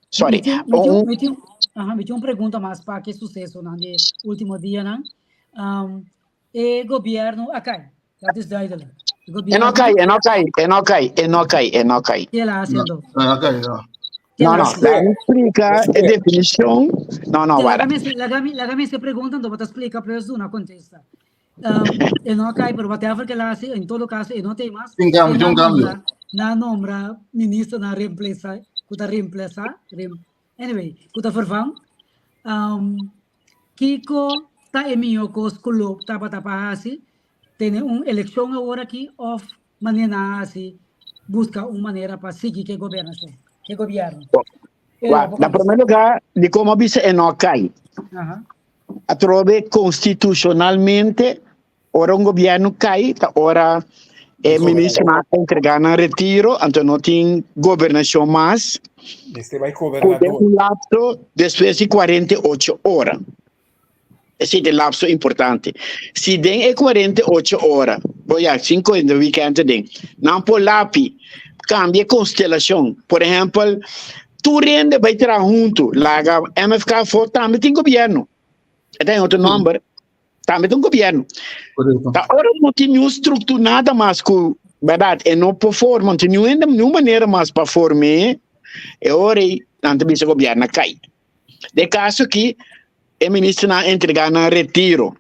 Speaker 4: Sorry.
Speaker 1: Mi tin, aha, mi tin un pregunta mas pa ke sucesonan di ultimo dianan. Um, e gobierno a kai. Dat is duidelijk.
Speaker 4: E no kai, e no kai, e no kai, e no kai, e no kai.
Speaker 1: Ke la haciendo?
Speaker 2: No, no kai, no.
Speaker 4: No, no, laga mi explica e definicion. No, no, wara.
Speaker 1: Laga mi se pregunta, anto bo ta explica plus duna contesta. Um, e no kai, pero whatever ke la haci, en todo caso, e no tem mas.
Speaker 2: Tin cambio, tin un cambio.
Speaker 1: Na nombra minister na reemplaza, ku ta reemplaza, rem, anyway, ku ta vervang. Um, Kiko ta e mihó kos ku lo tabata pa hasi? Tene un elekshon awor aki òf manera nan a hasi buska un manera pa sigui ku e gobernashon, ku e gobièrnu?
Speaker 4: Wak, na promé lugá, di komo a bisa e no a kai. Atrobe konstitushonalmente ora un gobièrnu kai ta ora e ministernan a entregá nan retiro, anto no tin gobernashon mas.
Speaker 5: Mester bai
Speaker 4: Ku den
Speaker 5: gobernador.
Speaker 4: un lapso despues di 48 ora. Esei ta e lapso importante. Si den e 48 ora, bo ya sin kohe den weekend aden, nan por lapi kambia e konstelashon. Por ehèmpel, tur hende bai traha huntu, laga MFK afó tambe tin gobièrnu. E ta en otro nòmber. Tambe ta un gobierno.
Speaker 2: Correcto.
Speaker 4: Ta ora no tin niun structura nada mas ku, berdad, e no por forma, no tin niun hende, niun manera mas pa form'é, e ora ei nan ta bisa gobierno a kai. Den kaso aki, e ministernan a entrega nan retiro,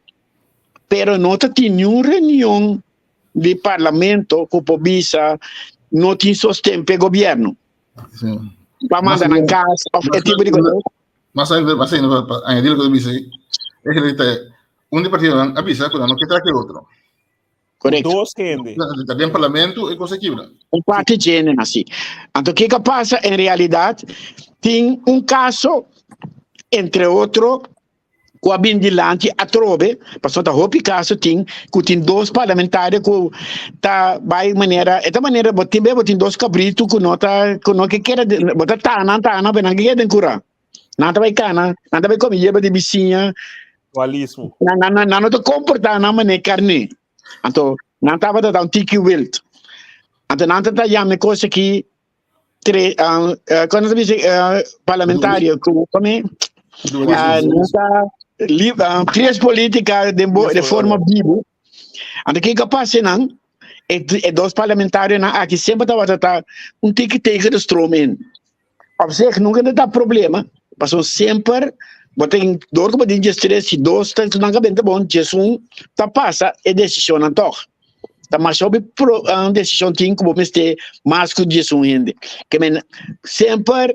Speaker 4: pero no ta tin niun reunion di parlamento ku por bisa no tin sosten p'e gobierno.
Speaker 2: Sí.
Speaker 4: Pa manda nan kas of e tipo di cosa.
Speaker 2: Mas ainda, mas ainda, pa añadir lo que bisa, es que ta un di partidonan a bisa ku nan no ke traha ke otro.
Speaker 4: Correcto.
Speaker 3: Dos hende.
Speaker 2: Ta den parlamento e cosa kibra.
Speaker 4: Un parte djene así. Anto kiko pasa en realidad? Tin un caso, entre otro, ku a bin dilanti atrobe, pasobra ta hopi kaso tin ku tin dos parlamentario ku ta bai manera, e ta manera bo tin be bo tin dos kabritu ku no ta ku no ke keda bo ta taha nan taha nan pero nan ke keda den kura. Nan ta bai kana, nan ta bai kome yerba di bisiña.
Speaker 3: Dualismo.
Speaker 4: Nan nan nan no ta komportá nan manera karné. Anto nan tabata ta un tiki wild. Anto nan ta ta yama e kos aki tre uh, uh, kono ta bisa uh, parlamentario ku kome uh, nunca li, uh, tres política de, bo, de forma vivo ante kiko pasa nan e, e dos parlamentario nan aki sempre tabata ta un tiki tegen de stroom in op zich nunca ta problema paso semper bo tin door ku bo tin djes tres si dos ta nan kabenta bon djes un ta pasa e decision nan toch Ta mas hopi pro, uh, decision tin ku bo mester mas ku 11 hende. Ke men semper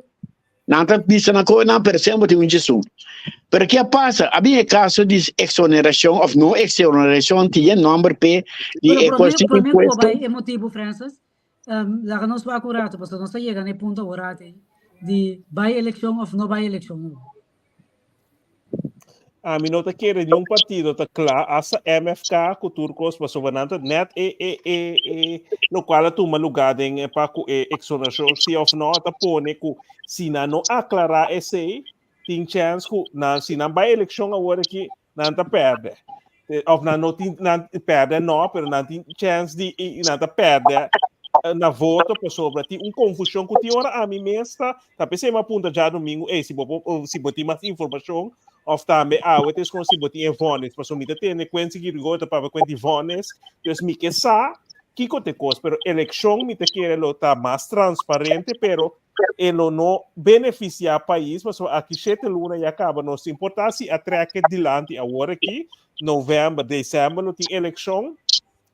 Speaker 4: nan ta bisa na ko nan pero semper tin un 11. Pero ke a pasa? A bin e caso di exoneracion of no exoneracion tin e nomber pe di
Speaker 1: Pero
Speaker 4: e
Speaker 1: prome,
Speaker 4: cuestion
Speaker 1: prome ku
Speaker 4: impuesto.
Speaker 1: bai e motibu, Francis, um, laga nos wak un rato, pasobra nos ta yega na e punto awor ati di bai elekshon of no bai elekshon.
Speaker 3: Ami no ta kere niun partido ta kla, hasta MFK ku tur kos, pasobra nan ta net e e e e lokual a tuma lugá den e pa ku e eksonerashon si òf no ta pone ku si nan no aklará esei tin chèns ku nan si nan bai elekshon awor aki nan ta pèrdè òf nan no tin nan pèrdè no pero nan tin chèns di nan ta pèrdè na voto pasobra tin un konfushon ku tin ora ami mes ta ta p'esei mi a puntra djadumingu ey si bo por si bo tin mas informashon òf tambe awe ta eskon si bo tin e vònis pasobra mi ta tende Quincy Girigoy ta papia kuent di vònis dus mi ke sa kiko ta e kos pero elekshon mi ta kere lo ta mas transparente pero e lo no benefisiá pais pasobra aki shete luna ya kaba nos ta importá si a trèk e dilanti awor aki novèmber desèmber lo tin elekshon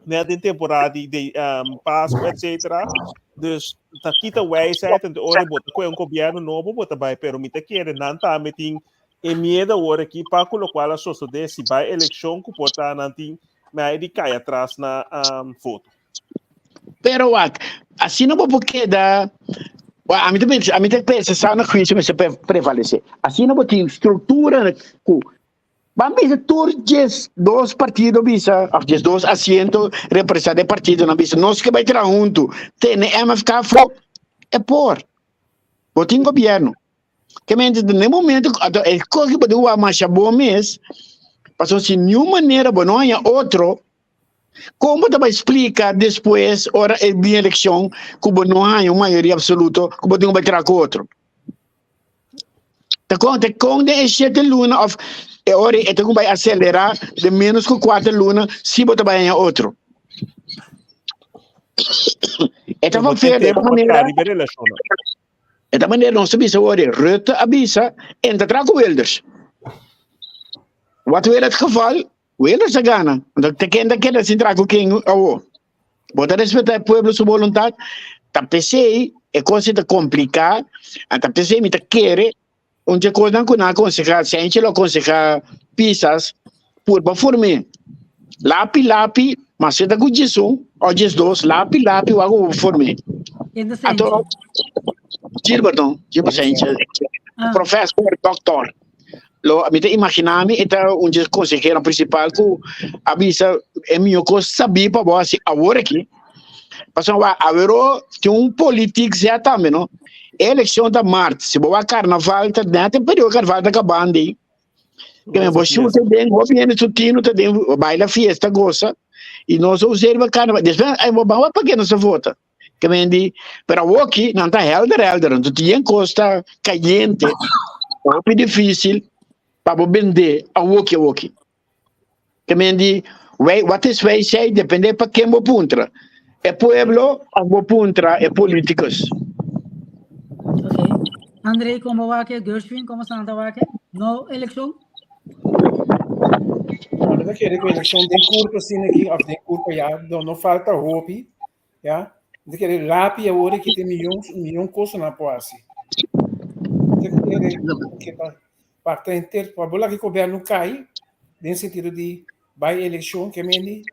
Speaker 3: net den temporada di, di um, Pascua, etc. Dus ta kita wijsheid en ora bo ta koe un gobierno nobo bo ta bai, pero mi ta kere nan tambe tin e miedo awor aki pa ku lokual a sosode si bai elekshon ku por ta nan tin mei di kai atras na um, voto.
Speaker 4: Pero wak, asina bo por keda, wa, ami ta pensa, ami ta pensa sana juicio mester prevalece. Asina bo tin struktura ku Ban bisa tur 12 partido bisa, of 12 asiento representa e partidonan bisa, nos ke bai traha huntu, tene MFK afó, e por. Bo tin gobierno. Ke mente den e momento, anto e kos ku bo tin wak masha bon mes, pasobra si niun manera bo no haña otro. Kon bo ta bai splika despues ora e bin elekshon ku bo no haña un mayoria absoluto ku bo tin ku bai traha ku otro? Ta kon, ta kon den e shete luna of e ora e ta ku bai aselerá den menos ku kuater luna si bo ta bai haña otro? E ta
Speaker 3: Bo
Speaker 4: van
Speaker 3: tin
Speaker 4: ver de
Speaker 3: tempo pa
Speaker 4: manera
Speaker 3: traha riba e relashonnan.
Speaker 4: E ta manera nos ta bisa ora Rutte a bisa en ta traha ku Wilders. Wat weer het geval? Wilders a gana. Anto ta ken ta keda sin traha ku ken awo? Bo ta respetá e pueblo su boluntat? Ta p'esei e kos ei ta kompliká, a ta p'esei mi ta kere un dje kosnan ku nan a konsehá, Senchi lo a konsehá Pisas, purba form'é. Lapi lapi, mas si ta ku djesun òf djesdos, lapi lapi wak ku bo form'é.
Speaker 1: Ken ta Senchi?
Speaker 4: Anto Gilbert no, Gilbert Senchi,
Speaker 1: Ah.
Speaker 4: professor, doctor. Lo mi ta imaginá mi e ta un dje konseheronan prinsipal ku a bisa e mihó kos sabí pa bo hasi awor aki. Pasobra wak aweró tin un politik zet tambe no. E elekshon ta mart, si bo wak karnaval ta nèt e periodo karnaval ta kabando ei. Ke men bo shuta den hopi hende su tinu ta den baila fiesta gosa i nos a usa riba karnaval. Despues ai bo ban wak pake nos a vota. Ke men di, pero awoki nan ta helder helder, anto tin yen kos ta kayente, hopi difícil pa bo bende awoki awoki. Ke men di, wij, wat is wijsheid? Depende pa ken bo puntra. E pueblo of bo puntra e politicus.
Speaker 1: Ok. André, como wake? Gershwin, como santa wake? No eleccion?
Speaker 5: No, mi ta kere ku elekshon den kurpa asina aki òf den kurpa ya no no falta hopi ya. Mi ta kere lapi awor aki tin miyon miyon kosanan por hasi. Mi ta kere ke pa pa ta henter pa bo laga e gobièrnu kai den sentido di bai elekshon ke mende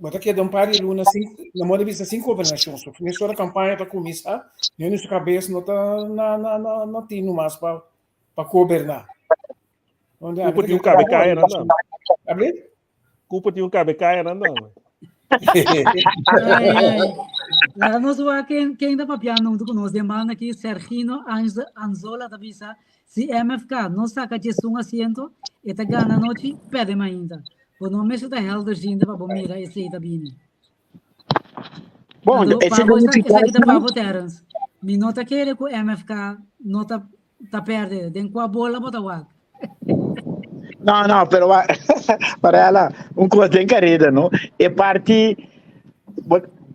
Speaker 5: bo ta keda un par di luna sin na moda di bisa sin gobernashon. So mesora kampaña ta kuminsá hende su kabes no ta na na na tinu mas pa pa goberná. Onde
Speaker 3: Kupa tin un kabe kaya nan dan.
Speaker 5: Abli?
Speaker 3: Kupa tin un kabe kaya nan dan.
Speaker 1: Ai, ai. Laga nos wak ken, ken ta papiando hunto ku nos den banda aki, Sergino Anzola ta bisa, si MFK no saka djesun asiento, e ta gana anochi, perde mainta. Bo no mester ta helderziende pa bo mira esei ta bini.
Speaker 4: Bon,
Speaker 1: Anto,
Speaker 4: ese
Speaker 1: pa bo, esaki ta pa
Speaker 4: significa
Speaker 1: bo, Terence. Mi no ta kere ku MFK no ta ta perde. Den kua bola bo ta wak?
Speaker 4: No, no, pero wa, Mariela, un kos den kareda, no? E parti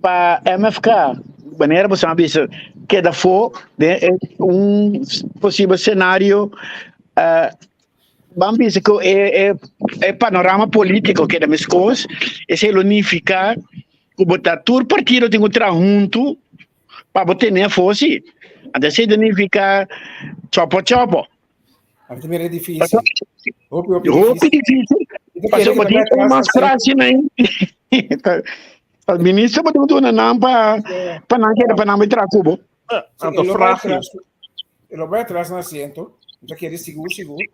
Speaker 4: pa MFK, manera bo sa bisa, keda fo den e un posibel scenario, eh, ban bisa ku e, e, e panorama politico keda meskos, esei lo nifica ku bo ta tur partido tin ku traha huntu pa bo tene afó si. Anto esei ta nifica chopo chopo.
Speaker 5: A mi mira difícil. Hopi, hopi
Speaker 4: Hopi
Speaker 5: difícil.
Speaker 4: difícil.
Speaker 5: Ito kere
Speaker 4: Pasobra
Speaker 5: que
Speaker 4: bo tin
Speaker 5: ta
Speaker 4: un
Speaker 5: atrás
Speaker 4: mas
Speaker 5: na
Speaker 4: frase na Pa minister bo tin ku duna nan pa pa nan kere pa nan bai traha ku bo.
Speaker 5: Sí,
Speaker 3: Anto
Speaker 5: e lo bai
Speaker 3: frágil.
Speaker 5: atrás, e lo bai atrás na asiento, mi ta kere sigur, sigur,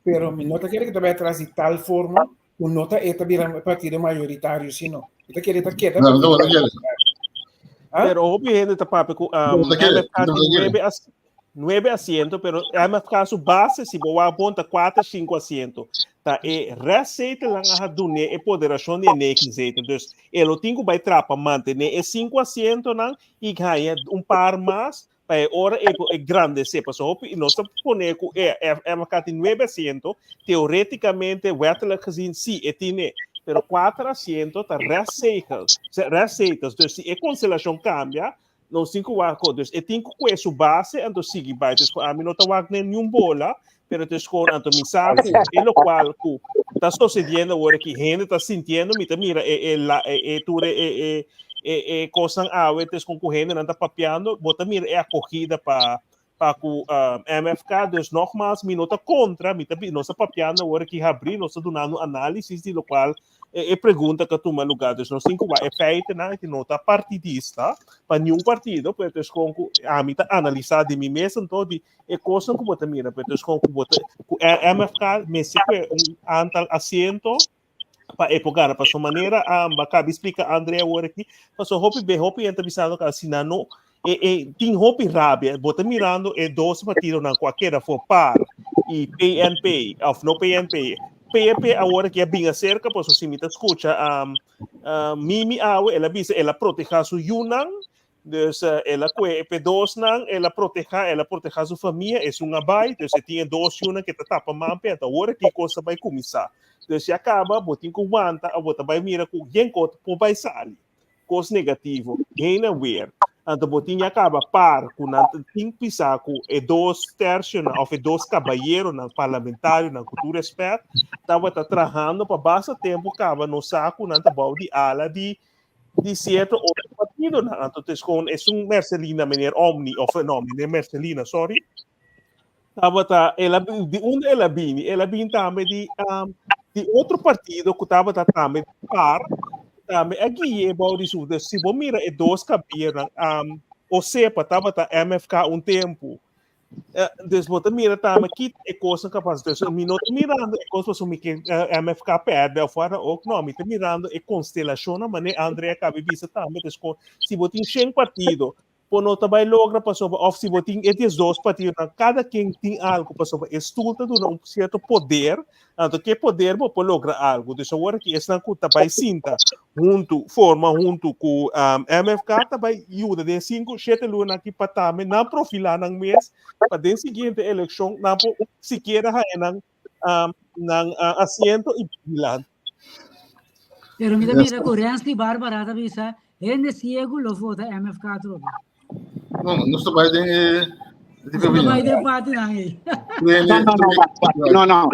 Speaker 5: pero mi no ta kere que ta bai atrás di tal forma ku no ta e ta bira partido mayoritario, sino mi ta kere ta keda
Speaker 2: No, no, no
Speaker 5: partido
Speaker 2: kere.
Speaker 5: mayoritario. Ah?
Speaker 3: Pero hopi hende ta papia ku
Speaker 2: No ta kere,
Speaker 3: MFK
Speaker 2: no ta
Speaker 3: tin
Speaker 2: kere.
Speaker 3: nuebe as nuebe asiento, pero MFK su base, si bo wak bon, ta kuater, sinku asiento. Ta e rest zetelnan a dun'é e poderashon di e negen zetel. Dus e lo tin ku bai traha pa mantené e sinku asientonan i haña un par mas pa e ora e por engrandesé. Pasobra hopi nos ta pone ku e MFK tin nuebe asiento, teoréticamente, wettelijk gezien, sí, e tin e. Pero kuater asiento ta restzetels, restzetels. Dus si e konstelashon kambia, nos tin ku wak ko. Dus e tin ku kue su base, anto sigui bai. Dus ku ami no ta wak den niun bola, pero het is gewoon anto mi sa ku e lokual ku ta sucediendo awor aki, hende ta sintiendo, mi ta mira e, e, la, e, e tur e, e, e, e, e kosnan awe, het is kon ku hendenan ta papiando, bo ta mira e akogida pa pa ku MFK, dus nogmaals, mi no ta kontra, mi ta bi, nos ta papiando awor aki habrí, nos ta dunando análisis di lokual e, e pregunta ku a tuma lugá. Dus nos tin ku wak e feitennan, ku no ta partidista pa niun partido, pero het is gewoon ku ami ta analisá di mi mes anto di e kosnan ku bo ta mira, pero het is gewoon ku bo ta, ku MFK mester kue un aantal asiento pa e por gana. Pasobra manera a kabi splika André awor aki, pasobra hopi be hopi hende ta bisando ku asina no e e tin hopi rabia. Bo ta mirando e dos partidonan ku a keda for par i PNP òf no PNP. PP awor aki a bin acerca, pasobra si mi ta scucha um, uh, Mimi awe, el a bisa el a proteha su yunan, dus uh, el a kue e P2 nan, el a proteha, el a proteha su famia, esun a bai, dus e tin e dos yunan ke ta tapa man pe, anto awor aki kos ta bai kuminsá. Dus ya kaba bo tin ku wanta, o bo ta bai mira ku yen kot por bai sali. Kos negativo, heen en weer. Anto bo tin ya kaba par ku nan tin pisa ku e dos tercionan of e dos kabayeronan parlamentarionan ku tur respet tabata trahando pa basta tempu kaba no sa ku nan ta bou di ala di di sierto otro partidonan. Anto tes kon esun Mercelina meneer Omni of no meneer Mercelina sorry tabata el a di unda el a bini el a bini tambe di um, di otro partido ku tabata tambe par tambe a guia bou di su dus si bo mira e dos kabiernan um, Osepa tabata MFK un tempu uh, dus bo ta mira tambe kit e kosnan kapas dus mi no ta mirando e kos pasobra mi ke uh, MFK perde of wara ook no mi ta mirando e konstelashonnan manera André a kabi bisa tambe dus kon si bo tin shen partido Bo no ta bai logra pasobra of si bo tin e 12 partidonan kada ken tin algo pasobra e stoel ta duna un sierto poder, anto ke poder bo por logra algo. Dus awor aki esnan ku ta bai sinta huntu, forma huntu ku um, MFK ta bai yuda den sinku, shete luna aki pa tambe nan profilá nan mes pa den siguiente elekshon nan por sikiera haña nan um, nan uh, asiento i dilanti.
Speaker 1: Pero mi ta mira ku Rensley Barbara ta bisa hende ciego lo vota MFK atrobe.
Speaker 2: No, no ta bai den e
Speaker 1: No ta bai den party nan ei.
Speaker 4: No, no, no, no, no.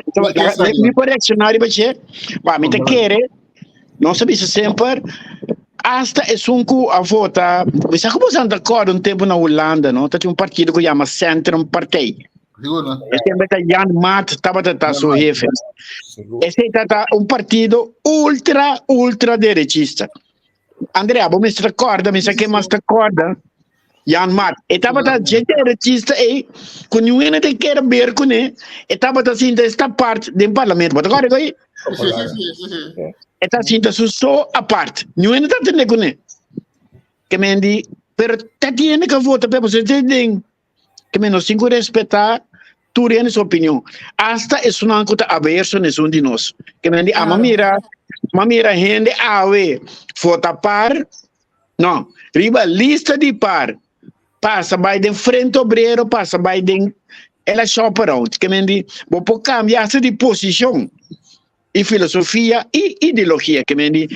Speaker 4: Mi por reaccionar riba che. Ba, mi ta kere, nos a bisa semper, hasta esun ku a vota, mi sa ku boso ta acorda un tempo na Hulanda, no? Ta tin un partido ku yama Centrum Partij.
Speaker 2: Sigur, no?
Speaker 4: E tempo ta Jan Maat tabata ta su jefe.
Speaker 6: Sigur.
Speaker 4: Ese ta un partido ultra, ultra derechista. Andrea, bo mester acorda, mi sa ke mas ta acorda. Jan Maat, e tabata dje derechista ei, ku niun hende te kere ber kuné, e tabata sinta esta apart den parlamento. Bo ta acorda ku ei?
Speaker 2: Sí, sí, sí, sí, sí.
Speaker 4: E ta sinta su so apart. Niun hende ta tende kuné. Ke men di, pero ta tiene ke vota p'e, pasobra e ta den Ke men nos tin ku respetá tur hende su opinion, asta esunnan ku ta averso na esun di nos. Ke men di ama mira, ma mira hende awe vota par, no, riba lista di par, pasa bai den Frente Obrero, pasa bai den el a shop around. Ke men di bo por kambia asta di posishon i filosofia i ideologia. Ke men di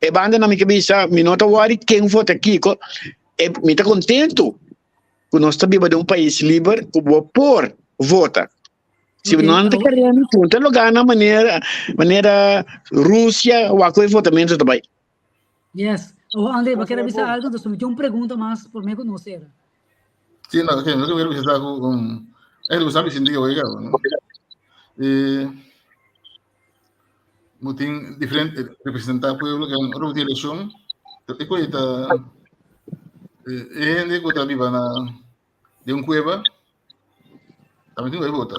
Speaker 4: e banda nan mi ke bisa mi no ta wòri ken vota kiko, e mi ta kontentu ku nos ta biba den un pais liber ku bo por vota. Si
Speaker 1: Ok,
Speaker 4: no ta
Speaker 1: awo-
Speaker 4: keriendo punta lo gana manera manera Rusia wak ku e votamento ta bai.
Speaker 1: Yes. O André, ba quer avisar algo? Entonces, me tinha uma pergunta mais por mim que não será.
Speaker 2: Sí, no, que no que hubiera pensado con eh, lo sabe sin digo, oiga, ¿no? Eh, bo tin diferente representá pueblo que ora bo tin elección, e koe ta eh, e hende ku ta biba na den un cueva también tin ku vota.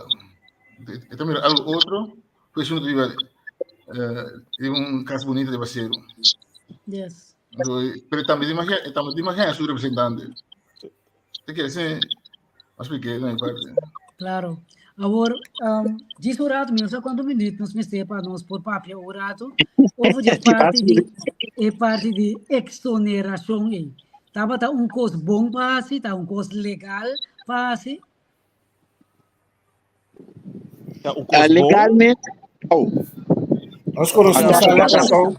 Speaker 2: E ta mira algo otro, pues uno ta biba eh, den un casa bonita de Basero.
Speaker 1: Yes.
Speaker 2: Pero también te imagina, también te imagina su representante. Te quiere decir, mas expliqué de mi parte.
Speaker 1: Claro. Awor, um, djis un rato, mi no sa cuánto minuut nos mester pa nos por papia un rato over de parti di, e parti di exoneracion ei. Tabata un cos bon pa haci, ta un cos legal pa haci?
Speaker 3: Ta un cos
Speaker 4: Ah,
Speaker 3: bon?
Speaker 4: legalmente, oh,
Speaker 5: Nos corresponsal na Kòrsou.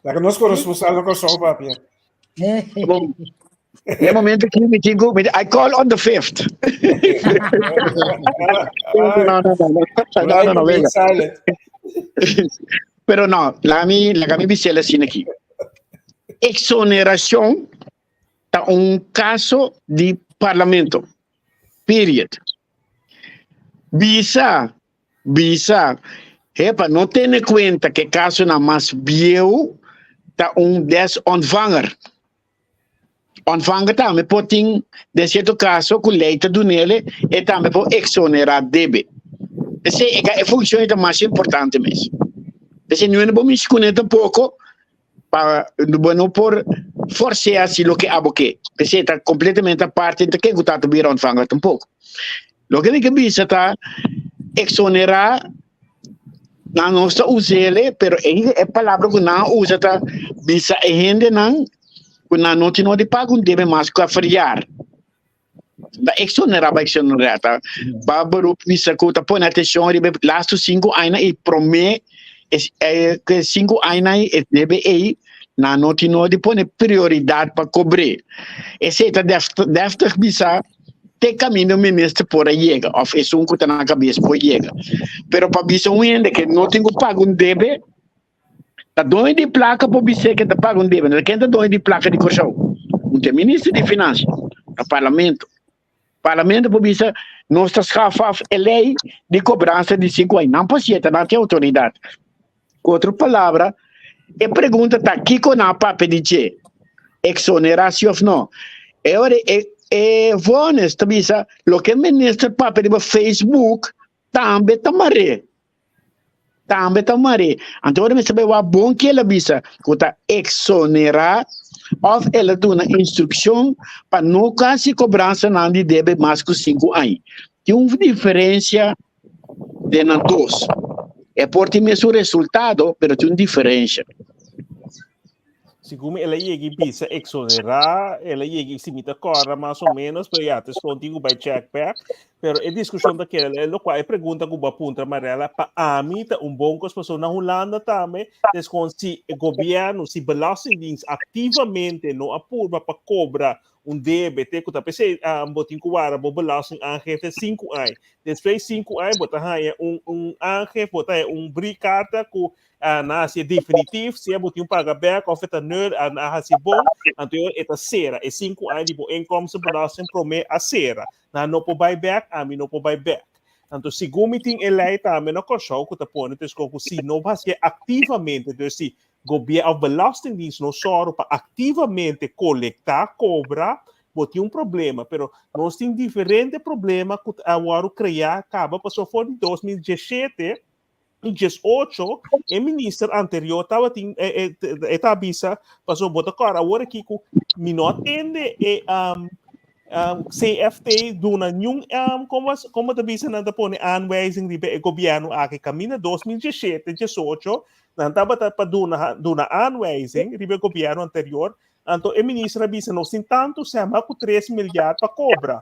Speaker 5: Laga nos corresponsal na Kòrsou papia.
Speaker 4: Bom, e momento que mi tin ku, I call on the fifth. No, no, no, no, no, no, no, venga.
Speaker 5: Silent.
Speaker 4: Pero no, laga mi, laga mi bisel asina aki. Exoneracion ta un caso di parlamento. Period. Bisa, bisa, hepa, no tene cuenta que casonan mas bieu ta un desontvanger. Ontvanger tambe por tin, den cierto caso cu ley ta dunele, e tambe por exonera debe. Esey e e funcion ta mas importante mes. Esey no bo mishi cune tampoco, pa bo no por forcea haci loke abo ke. P'esei ta completamente aparte, ta ken cu ta ta bira ontvanger tampoco. Loke mi ke bisa ta exonera. Nan no sa us'ele, pero e, e palabra ku nan usa ta bisa e hendenan ku nan no tin di paga un debe mas ku a verjaar. Da exonerá ba exonerá ta ba beroep bisa ku ta pone atenshon riba e laatste sinku aña i promé es e ke sinku aña e debe ei nan no tin di pone prioridat pa kobr'é. Esei ta deftig bisa te kaminda un minister por a yega òf esun ku ta na kabes por yega. Pero pa bisa un hende ke no tin ku paga un debe, ta doño di plaka por bis'é ke ta paga un debe. Entonces ken ta doño di plaka di Kòrsou? Un ta e minister di finansia, ta parlamento. Parlamento por bisa nos ta schaf af e lei di kobransa di sinku aña. Nan por sieta, nan tin outoridat. Ku otro palabra, e pregunta ta kiko nan a papia di dje, exonera si of no? E ora e e vonnis ta bisa loke minister papia riba Facebook tambe ta mar'é, tambe ta mar'é. Anto ora mester bai wak bon ke el a bisa ku ta exonera of el a duna instrukshon pa no kasi kobransanan di debe mas ku sinku aña. Tin un diferensia den nan dos. E por tin mesun resultado, pero tin un diferencia.
Speaker 3: Segun mi, el a yega i bisa exonerá, el a yega i si mi ta kòrda mas o menos, pero ya, te stond tin ku bai check back. Pero e diskushon ta keda, e lokual e pregunta ku bo a puntra Marella, pa ami ta un bon kos, pasobra na Hulanda tambe, des kon si e gobièrnu, si Belastingdienst aktivamente no a purba pa kobra un debe te ku ta p'esei bo tin ku wara bo belasting aangifte sinku aña. Despues sinku aña bo ta haña un un aangifte, bo ta haña un briekarta ku nan hasi e definitief, sea bo tin paga bèk òf e ta nul, nan a hasi bon, anto e ta sera. E sinku aña di bo inkomstenbelasting promé a sera. Nan no por bai bèk, ami no por bai bèk. Anto segun mi tin e lei tambe na Kòrsou ku ta pone ku si no bo hasié aktivamente, dus si Gobier of Belastingdienst no sòru pa aktivamente kolektá, kobra, bo tin un problema. Pero nos tin diferente problema ku a wòrdu kreá kaba pasobra for di 2017 i 18 e minister anterior tabatin e ta bisa pasobra bo ta kòrda awor aki ku mi no a tende e CFT duna niun komo komo ta bisa nan ta pone aanwijzing riba e gobièrnu aki kaminda 2017 18 Nan tabata pa duna duna aanwijzing riba e gobierno anterior, anto e minister a bisa nos tin tantu sema ku tres milyar pa kobra.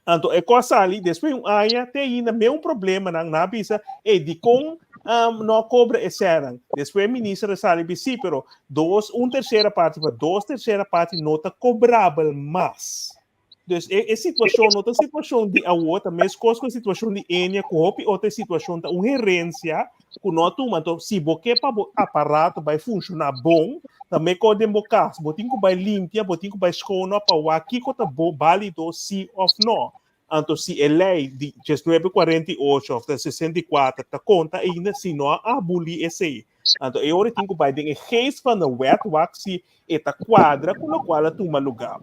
Speaker 3: Anto e kos sali despues un aña te ainda meun problemanan nan a bisa ey dikon um, no a kobra e sènan. Despues e minister a sali bisa si pero dos un tersera parti pa dos tersera parti no ta kobrabel mas. Dus e, e situashon no ta situashon di awor, ta meskos ku e situashon di Enia ku hopi otro situashon ta un herensia ku no a tuma. Anto si bo ke pa bo aparato bai funshoná bon, ta mekor den bo kas. Bo tin ku bai limpia, bo tin ku bai skona pa wak kiko ta bo bálido si òf no. Anto si e lei di 1948 òf 64 ta konta ainda, si no a abulí esei. Anto e ora tin ku bai den e geest van de wet wak si e ta kuadra ku lokual a tuma lugá.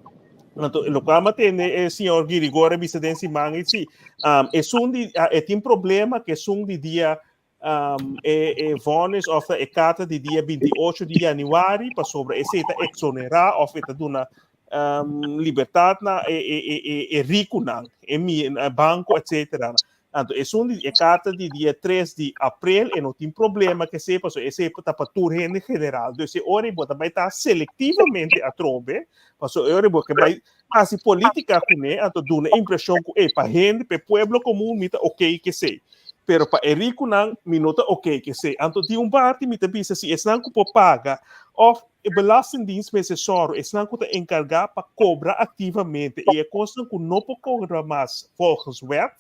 Speaker 3: Anto lokual mi a tende e señor Girigor a bisa den siman ei si, um, esun di e tin problema ku esun di dia um, e, e vonnis òf e karta di dia 28 di yanüari pasobra esei ta eksonerá òf e ta duna um, libertat na e, e, e, e, e rikunan, e mi, banko, etcétera. Anto esun di e karta di dia 3 di aprel e no tin problema ke esei pasobra esei ta pa tur hende general. Dus e ora ei bo ta bai ta selectivamente atrobe, pasobra e ora ei bo ke bai hasi politica kuné, anto duna e impreshon ku e pa hende, pa e pueblo komun mi ta oké ke esei. Pero pa e rikunan mi no ta oké ke esei. Anto di un parti mi ta bisa si esnan ku por paga òf e Belastingdienst mester sòru esnan ku ta enkargá pa kobra aktivamente i e kosnan ku no por kobra mas volgens wet,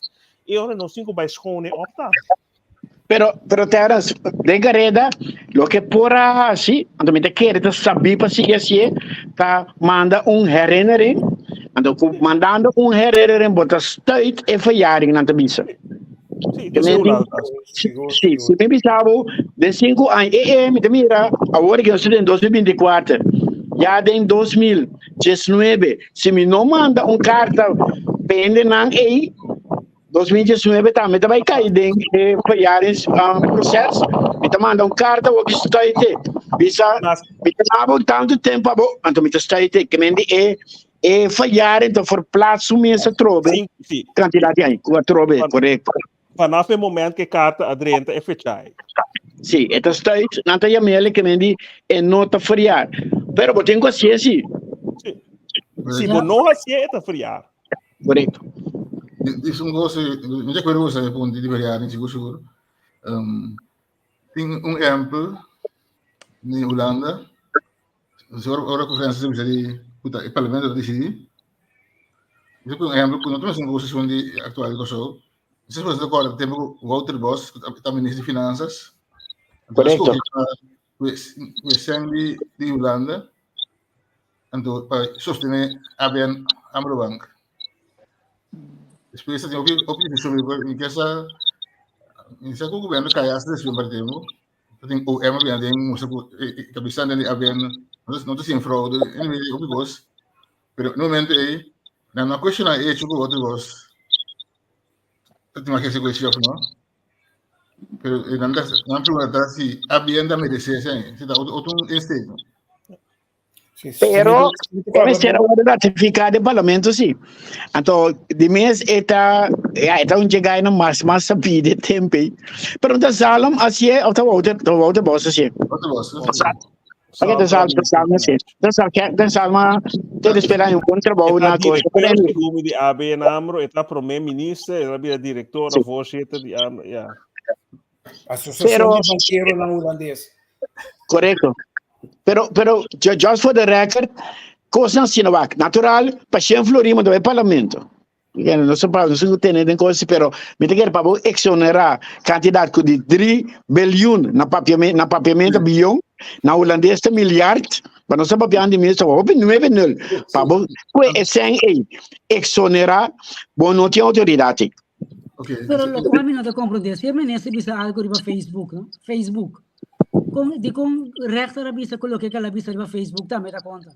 Speaker 3: e ora nos tin ku bai schone op tambe.
Speaker 4: Pero, pero Terence, den kareda, loke por a hasi, anto mi ta kere ta sabí pa sigui hasié, ta manda un herinnering, anto ku mandando un herinnering bo ta stuit e verjaring, nan ta bisa.
Speaker 3: Sí, te seguro.
Speaker 4: Sí, si mi bisa bo, den 5 aña, eh, eh, mi te mira, awor que nos den 2024, ya den 2019, si mi no manda un carta pende nan ei, 2019 tambe ta bai kai den e verjarings um, proces, mi ta manda un carta o ki stuite, bisa, mi ta nabo tanto tempo abo, anto mi ta stuite, que men di e E verjaring ta verplaats su mes atrobe
Speaker 3: Sí, sí.
Speaker 4: cantidad di aña. Atrobe,
Speaker 3: Cuando,
Speaker 4: correcto.
Speaker 3: Vanaf e moment ku e karta a drenta e fecha ei.
Speaker 4: Sí, e ta stuit, nan ta yam'é ke men di e no ta friar. Pero bo tin ku hasié sí.
Speaker 3: Sí. Si bo no hasié e ta friar.
Speaker 4: Korekto.
Speaker 2: Dis un kos, mi ta acuerdo ku e punto di verjaring sigur sigur. Tin un ehempel ni Hulanda. Ora ku Francis a bisa di ku ta e parlamento ta disidí. Mi ta pone un ehempel ku no ta mesun posishon di aktual di Kòrsou. No sé si boso ta kòrda tempu ku Wouter Bos ku ta minister di finansas. Anto a
Speaker 4: Korekto.
Speaker 2: skohe pa ku e sèn di Hulanda anto pa sostené ABN AMRO Bank. Despues ta tin hopi hopi diskushon mi ke sa mi sa ku gobierno kaya hasta desishon pa tempu. Ta tin OM a bini aden mustra ku e kabesante di ABN no ta sin fraude anyway hopi kos. Pero no momento ei nan no a cuestiona e hecho ku otro kos ta tin mas secuencia of no. Pero nan ta nan pregunta ta si ABN ta merece esei. Si ta otro otro un statement.
Speaker 4: Pero e mester a worde ratifica den parlamento si. Anto di mes e ta ja, e ta un dje no mas mas sabí de tempo ei. Pero no ta Zalm hasié of ta Wouter, ta Wouter Bos hasié?
Speaker 2: Wouter Bos.
Speaker 4: Oké, ta Zalm, ta Zalm hasié. Ta Zalm, ta Zalm a te espera un bon trabou
Speaker 3: E ta
Speaker 4: na cosa.
Speaker 3: directeur segun di ABN AMRO, e ta prome minister, e ta bira director of voorzitter di AMRO, ja.
Speaker 5: Asociación
Speaker 4: Pero
Speaker 5: di bankeronan hulandes.
Speaker 4: Correcto. Pero, pero, just for the record, cosnan asina wak. Natural, pa Shen Florin manda bai parlamento. Ya, no sé pa, no sé ku tene den cos, pero mi ta kere pa bo exonera cantidad ku di 3 biljoen na papiamento, na papiamento biljoen, na hulandes ta miljard, pa no sa papiando di mes, hopi 9 nul. Pa bo kue e sen ei exonera, bo no tin autoridad ei.
Speaker 2: Okay.
Speaker 1: Pero lo cual mi no ta comprende, si e minister bisa algo riba Facebook, no? Facebook. Con, di con rechter a bisa cu loke que el a bisa riba Facebook tambe ta conta.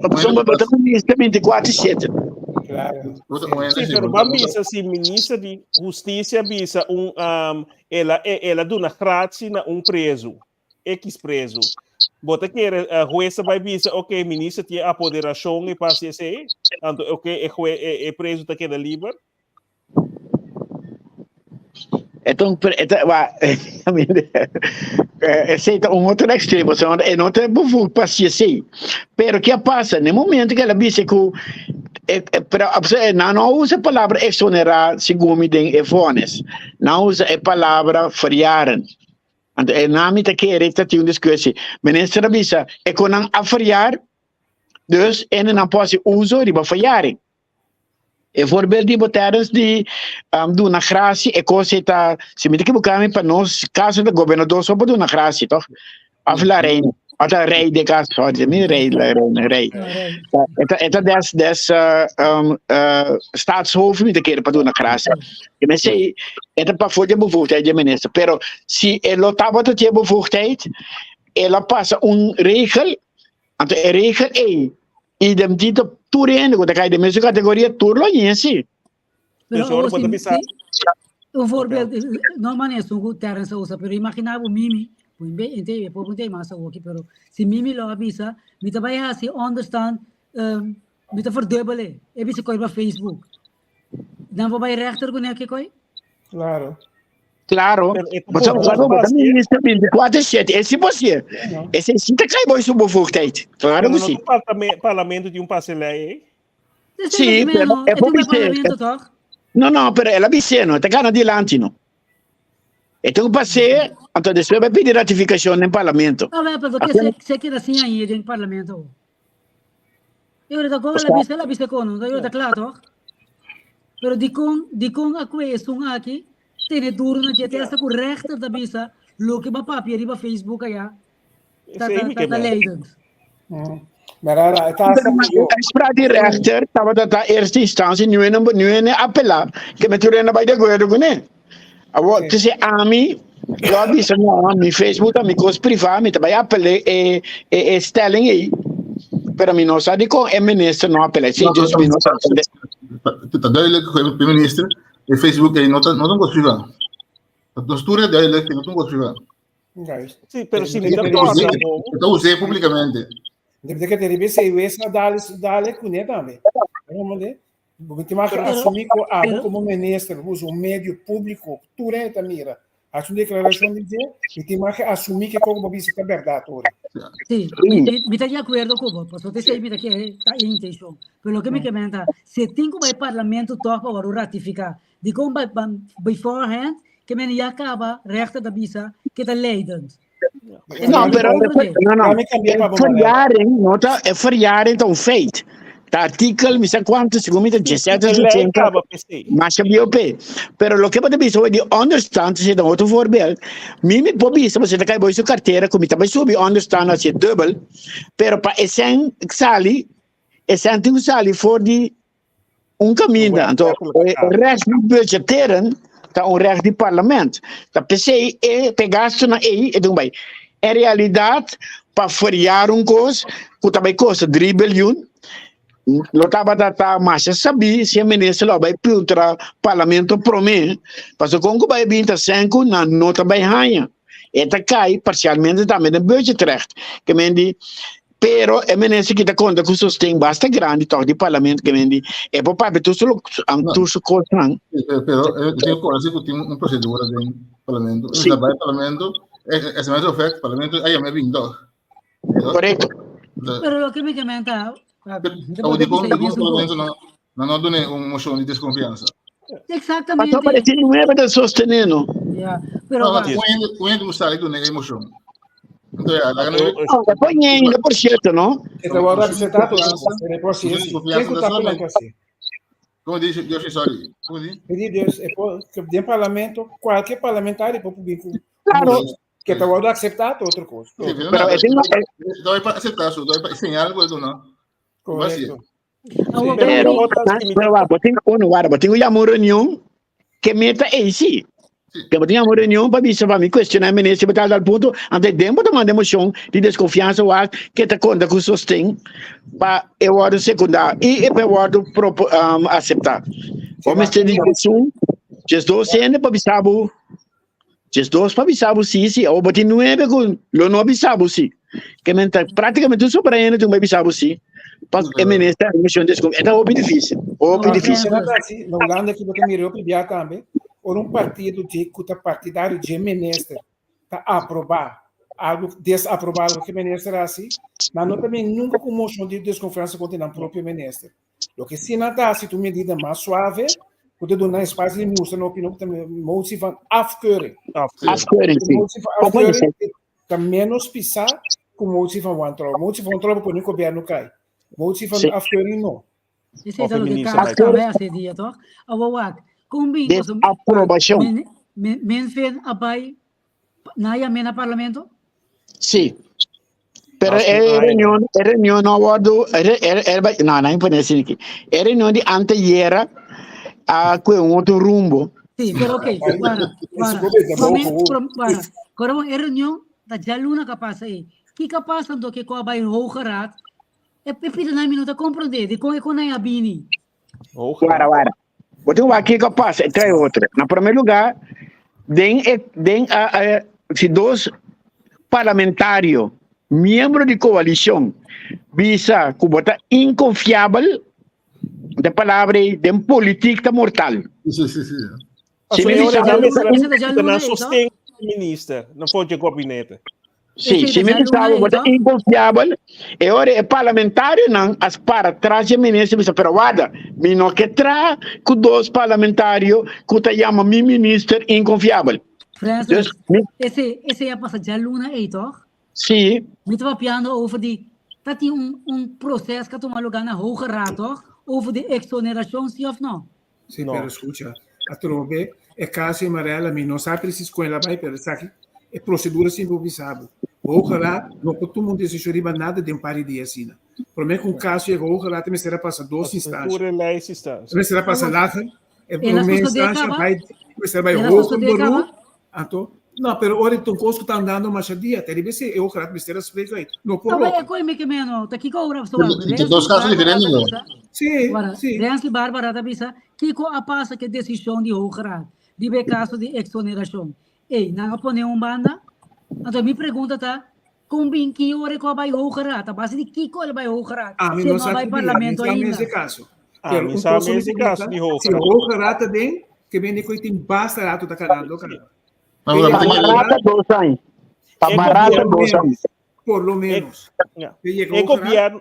Speaker 4: Pasobra bo ta minister 24/7.
Speaker 5: Claro.
Speaker 3: Sí, pero ban bisa si minister di Justicia bisa un um, ela ela duna gratie na un preso. X preso. Bo ta kere uh, juez bai bisa, ok, minister tiene apoderacion e pa haci esey, anto ok, e, jue, e, e preso ta keda liber.
Speaker 4: Então, eta, wa, ese ta un otro extremo, so, e no ta bevoegd pa haci esey. Pero ke pasa, ne momento que ela bisa ku eh, eh, pero na no usa palabra exonerar segun mi den e vonnis. Na usa e palabra verjaren. Anto e nami ta kere ta tin un discussie. Minister a bisa e kon nan a verjaar, dus ene nan por hasi uso riba verjaring. E voorbeeld di bo tijdens di um, duna gratie, e kos e ta, si mi ta equivoca mi pa nos caso ta gobernador so por duna gratie, toch? Of la reina. Of la rey de caso, sorry, mi rey, la reina, rey. Eta, eta des, des uh, um, uh, staatshoofd mi ta kere pa duna gratie. E me sei, eta pa voor de bevoegdheid de minister. Pero si e lo tabata tie bevoegdheid, e la pasa un regel, anto e regel ei, idem dito tur hende ku ta kai den mesun kategoria, tur lo ñe si.
Speaker 1: Pero
Speaker 3: Dus ora
Speaker 1: o
Speaker 3: bo ta
Speaker 1: si,
Speaker 3: bisa,
Speaker 1: si, un voorbeeld, no mané esun ku Terence a usa, pero imagina bo Mimi, bo in be, inte, e por inte mas awoki, pero si Mimi lo a bisa, mi ta bai hasi onderstand, um, mi ta verdubbelen, e bisa koi pa Facebook. Dan bo bai rechter kuné ke koi?
Speaker 5: Claro.
Speaker 4: Claro.
Speaker 3: Pero e
Speaker 4: Bo sa bo bo ta minister 24/7, e si posie. Ese si ta kai bo su bevoegdheid. Claro
Speaker 3: Pero
Speaker 4: ku
Speaker 3: no
Speaker 4: si.
Speaker 3: ta parlamento di un pase lei ei?
Speaker 4: Sí, pero e por bisé. No, no, pero el a bisé no, ta gana dilanti no. E ten pasé, anto despues bai pidi ratificacion den parlamento.
Speaker 1: Ah, beh, pero que se, se queda sin ahí den parlamento. Eu da con la bisa la bisa con, eu da claro toch? Pero di con di con a kwe esun aki tene duro na jete hasta ku rechter da bisa lo que ba papia riba Facebook allá. Ta ta ta, ta leidend.
Speaker 5: Maar ara, het hasta pior.
Speaker 4: Uitspraak die rechter, tabata ta eerste instantie, nu en nu en apela, que me turena bij de acuerdo con él. Awo, te se ami, lo a bisa no, mi Facebook ta mi cos priva, mi ta bai apele e e e stelling ei. Pero mi no sa di con e minister no apela. Sí, dus mi no sa.
Speaker 2: Ta duidelijk, prime minister, e Facebook ei no ta no ta un cos priva. Dat is tur duidelijk, no ta un cos priva.
Speaker 5: Juist.
Speaker 3: Sí, pero si mi ta torna bon.
Speaker 2: Ta usé públicamente.
Speaker 5: Debe que te ribe sei wes na dale dale kuné tambe. Como de? Bo tin mag asumí ku abo komo minister bo usa un medio públiko, tur hende ta mira, hasi un deklarashon di dje i tin mag asumí ke koko bo bisa ta bèrdat ora.
Speaker 1: Sí, mi ta di akuerdo ku bo, pasobra esei mi ta kere ta e intenshon. Pero loke mi ke menta, si tin ku bai parlamento tòg pa wòrdu ratifiká, dikon bai beforehand ke men ya kaba rechter ta bisa ke ta leidend.
Speaker 4: No, pero no, no. Verjaring, no ta, e verjaring ta un feit. Ta artikel, mi sa cuanto, segun mi ta 17 of 80, masha BOP. Pero loke bo ta bisa hoy di onderstand, si ta otro voorbeeld, mi mi por bisa, bo ta kai boy su cartera, ku mi ta bai subi onderstand hacia dubbel, pero pa e sen sali, e sen tin ku sali for di Un kaminda, anto e recht di budgetteren ta un recht di parlement. Ta p'esei e p'e gastunan ei e dun bai. En realidat pa feriar un kos ku ta bai kosta dri bilyun lo tabata ta masha sabí si e minister lo a bai puntra parlamento promé pasobra kon ku bai bin ta sèn ku nan no ta bai haña. E ta kai parsialmente tambe den budgetrecht. Ke men di Pero e minister ki ta konta ku sosten basta grandi tòg di parlamento ke men di e por papia tur su tur su kosnan.
Speaker 2: Pero e tin ku hasi ku tin un prosedura den parlamento. Si. Ta bai parlamento, e se mes ofek, parlamento a yama e bin tòg.
Speaker 4: Korekto.
Speaker 1: Pero loke mi ke menta,
Speaker 2: Pero dikon dikon parlamento no no no duna un moshon di deskonfiansa?
Speaker 1: Exactamente.
Speaker 4: Pasobra e tin nuebe ta sostené no.
Speaker 1: Ja, pero
Speaker 2: No, un hende, un hende gusta di duna e moshon. Anto ya, laga no.
Speaker 4: Oh, e pone ainda, por cierto, no?
Speaker 5: E ta wòrdu akseptá tur e por si esi. Ken ku ta pone así?
Speaker 2: Como di, Yoshi, sorry. Como di?
Speaker 5: Pedi Dios, e por, den parlamento, kualke parlamentario por bin ku
Speaker 4: Claro.
Speaker 5: ke ta wòrdu akseptá ta otro kos.
Speaker 2: Sí,
Speaker 4: Pero
Speaker 2: no,
Speaker 4: e tin
Speaker 2: doi pa aceptar su, doi pa señal ku e duna.
Speaker 5: Korekto.
Speaker 4: Pero, pero wa, bo tin uno, wara, bo tin ku yama un reunion ke meta ei sí. Ke bo tin yama un reunion pa bisa pa mi cuestiona e minister pa tal tal punto, anto den bo ta manda e mocion di desconfiansa wak ke ta konta ku sosten pa e wòrdu sekundá i e pa e wòrdu propo um, aseptá. Bo mester di un, 12 hende pa bisa bo 12 pa bisa bo si, si. Awor bo tin nuebe ku lo no bisa bo si. Ke men ta práktikamente tur sobra hende tin bai bisa bo si. Pa e minister a mocion desconfiansa. E ta hopi difícil. Hopi difícil.
Speaker 5: Na Hulanda ki bo ta mira hopi bia tambe, ora un partido di ku ta partidario dje minister ta aprobá algu, desaprobá algu ku e minister hasi, nan no ta bin nunka ku un mocion di desconfiansa kontra nan propio minister. Loke si nan ta hasi ta un medida mas suave ku ta duna espasio di mustra nan opinion ku ta motie van afkeuring.
Speaker 4: Afkeuring, si.
Speaker 5: Motie van afkeuring ta menos pisá ku motie van wantrouwen. Motie van wantrouwen por pone gobierno kai. Motie van afkeuring no.
Speaker 1: Esei ta loke Carlos tambe a hasi dia, toch? Awor wak, kon bin
Speaker 4: Desaprobacion.
Speaker 1: Men fen a bai na yam'é na parlamento?
Speaker 4: Sí. Pero e reunión, e reunión no wordo, e, e, e, no, no pone así aquí. E reunión de anteyera a kue un otro rumbo.
Speaker 1: Sí, pero ok, para, para. Para, para, e reunión ta djaluna ka pasa ei. Kiko pasa anto ke ko a bai Hoge Raad? E pida nan mi no ta komprondé dikon e kon nan a bini.
Speaker 4: Wara, wara. Bo tin wak kiko pasa, e trae otro. Na primer lugar, den e, den a, a, si dos parlamentario, miembro di coalicion, bisa ku bo ta inconfiabel, de palabra ei, den politiek ta mortal.
Speaker 2: Sí, sí, sí.
Speaker 4: Si mi bisa,
Speaker 3: na sosten minister, na for dje gabinete.
Speaker 4: Sí, si mi bisa bo ta inconfiabel, e ora e parlamentarionan a para tras dje minister bisa, pero warda, mi no ke traha ku dos parlamentario ku ta yama mi minister inconfiabel.
Speaker 1: Francis, dus, mi, ese, ese a pasa djaluna ei, toch?
Speaker 4: Sí.
Speaker 1: Mi ta papiando over di, ta tin un, un proces ku a tuma lugar na Hoge Raad, toch? Over di exoneracion, sí of no?
Speaker 5: Sí, no. pero escucha, atrobe e caso di Marella, mi no sa precies con el a bai, pero esaki e procedura sin por bisa bo. Hoge Raad no por tuma un decision riba nada den un par di dia asina. Prome cu un caso yega Hoge Raad mester a pasa dos instancia.
Speaker 3: Tur e lijst instancia.
Speaker 5: Mester a pasa lager, e prome instancia bai, mester bai hoger beroep, anto No, pero ora ta un kos ku ta andando masha dia, te riba esei e Hoge Raad mester a spreek uit. No por
Speaker 1: Tabay
Speaker 5: loke.
Speaker 1: e koe mi ke meno, ta kiko ora so
Speaker 2: Pero ta dos kaso diferente no.
Speaker 5: Sí,
Speaker 1: Wara,
Speaker 5: sí.
Speaker 1: Rensley Barbara ta bisa, kiko a pasa ku e desishon di Hoge Raad riba e kaso di eksonerashon? Ey, nan a pone un banda? Anto mi pregunta ta, kon bin ki ora e ku a bai Hoge Raad? A base di kiko el a bai Hoge Raad
Speaker 5: Ami
Speaker 1: si
Speaker 5: no
Speaker 1: el no a
Speaker 5: sa
Speaker 1: bai
Speaker 5: ki dia, mi
Speaker 1: parlamento
Speaker 5: sa
Speaker 1: ainda?
Speaker 5: mes e kaso.
Speaker 3: Ah,
Speaker 5: Pero
Speaker 3: mi
Speaker 5: un
Speaker 3: sa
Speaker 5: cosa
Speaker 3: mes
Speaker 5: mi
Speaker 3: di caso
Speaker 5: bisa,
Speaker 3: di
Speaker 5: si
Speaker 3: Hoge Raad.
Speaker 5: Hoge Raad ta den, ke bende ku tin basta rato ta kanando kaba.
Speaker 2: Maar
Speaker 5: E
Speaker 2: we
Speaker 4: Pa
Speaker 2: moeten
Speaker 5: Hoge
Speaker 2: kijken.
Speaker 4: Marata
Speaker 5: Raad,
Speaker 4: dos aña. Pa
Speaker 3: E
Speaker 4: Marata
Speaker 5: por lo
Speaker 3: gobierno,
Speaker 4: dos aña.
Speaker 5: menos, por lo
Speaker 3: e,
Speaker 5: menos.
Speaker 3: ja.
Speaker 5: Te llega
Speaker 3: E
Speaker 5: Hoge Raad.
Speaker 3: gobierno,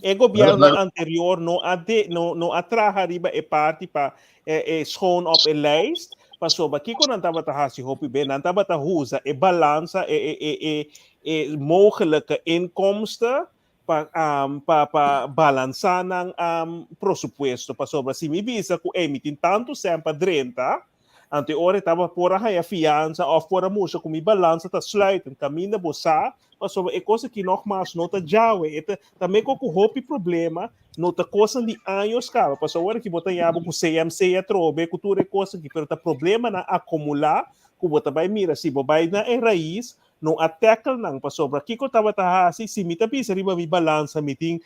Speaker 3: e
Speaker 2: Maar,
Speaker 3: gobierno
Speaker 2: maar,
Speaker 3: anterior no a de, no, no a traha riba e parti pa e, e schoon op e lijst. Pasobra kiko nan tabata hasi hopi be, nan tabata usa e balansa e, e, e, e, e mogelijke inkomsten pa um, pa pa balansa nan um, presupuesto. Pasobra si mi bisa ku e mi tin tantu sen pa drenta, anto e ora taba por a haya fianza of por a mustra ku mi balansa ta sluitend. Kaminda bo sa, pasobra e kos aki nogmaals no ta djawe, e ta tambe ko ku hopi problema, no ta kosan di años kaba. Pasobra ora ki bo ta yaba ku CMC atrobe, ku tur e kos aki, pero ta problemanan akumulá ku bo ta bai mira si bo bai na e rais, no a tackle nan. Pasobra kiko tabata hasi si mi ta bisa riba mi balansa mi tin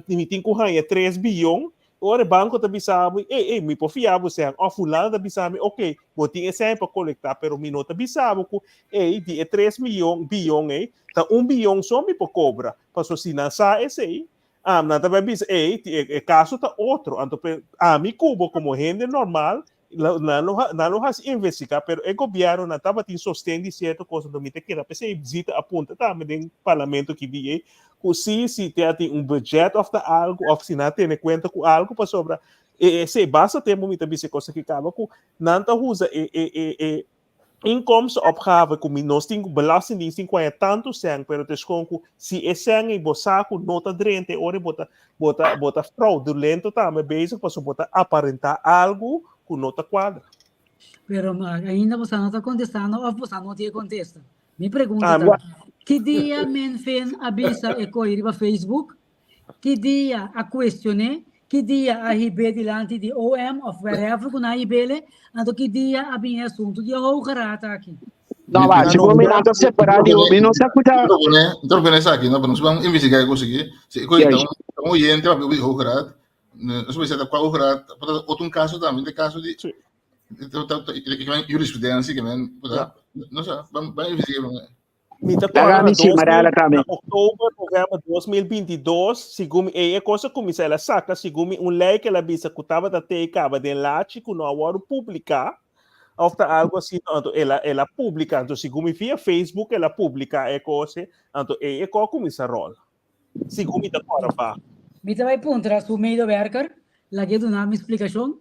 Speaker 3: mi tin ku haña 3 biyon, ora e banko ta bisa mi, ey ey mi por fia bo sèn, òf fulano ta bisa mi, ok, bo tin e sèn pa kolektá, pero mi no ta bisa bo ku ey di e 3 miyon biyon ey ta un biyon so mi por kobra, pasobra si nan sa esei, nan ta bai bisa ey e kaso ta otro. Anto ami ku bo komo hende normal nan lo nan lo hasi investigá, pero e gobièrnu nan tabatin sosten di sierto kos, anto mi ta kere p'esei Zita a punta tambe den parlamento ki dia ku si si te a tin un budget òf ta algu òf si nan a tene kuenta ku algu, pasobra e esei basta tempu mi ta bisa e kos aki kaba ku nan ta usa e e e e inkomstenopgave ku mi nos tin ku belastingdienst tin ku haña tantu sèn, pero ta eskon ku si e sèn ei bo sa ku no ta drenta e ora bo ta bo ta bo ta fraudulento tambe bezig pasobra bo ta aparentá algu ku no ta kuadra.
Speaker 1: Pero ainda boso no ta kontestando òf boso no tin e kontesta. Mi pregunta
Speaker 3: Ah,
Speaker 1: ta,
Speaker 3: mi
Speaker 1: ki dia Menfin a bisa e koi riba Facebook? Ki dia a cuestion'é? Ki dia a hib'é dilanti di OM of wherever cu nan a hib'ele? Anto ki dia a bin e asunto di e Hoge Raad aki?
Speaker 4: No, ba, si mi nan ta separa di mi no sa kuta.
Speaker 2: Mi ta propone esaki, no, pero nos ban investiga e cos aki. Si e cos ta un oyente papia di Hoge Raad, nos bisa ta cua Hoge Raad, por ta otro un caso tambe, ta caso di jurisprudencia que men, no sa, ban investiga prome.
Speaker 3: Mi ta
Speaker 4: Laga
Speaker 3: kòrda na
Speaker 4: mi si,
Speaker 3: 2000,
Speaker 4: Mariela
Speaker 3: na
Speaker 4: tambe.
Speaker 3: oktober, novèmber 2022, segun mi, e kos a kuminsá, el a saka, segun mi, un lei ku el a bisa ku tabata te i kaba den lachi ku no a wòrdu publiká, òf ta algu asina, anto el a el a publiká, anto segun mi via Facebook el a publiká e kos ei, anto ei e kos a kuminsá ròl. Segun mi ta kòrda pa.
Speaker 1: Mi ta bai puntra su medewerker, lag'é duna mi splikashon,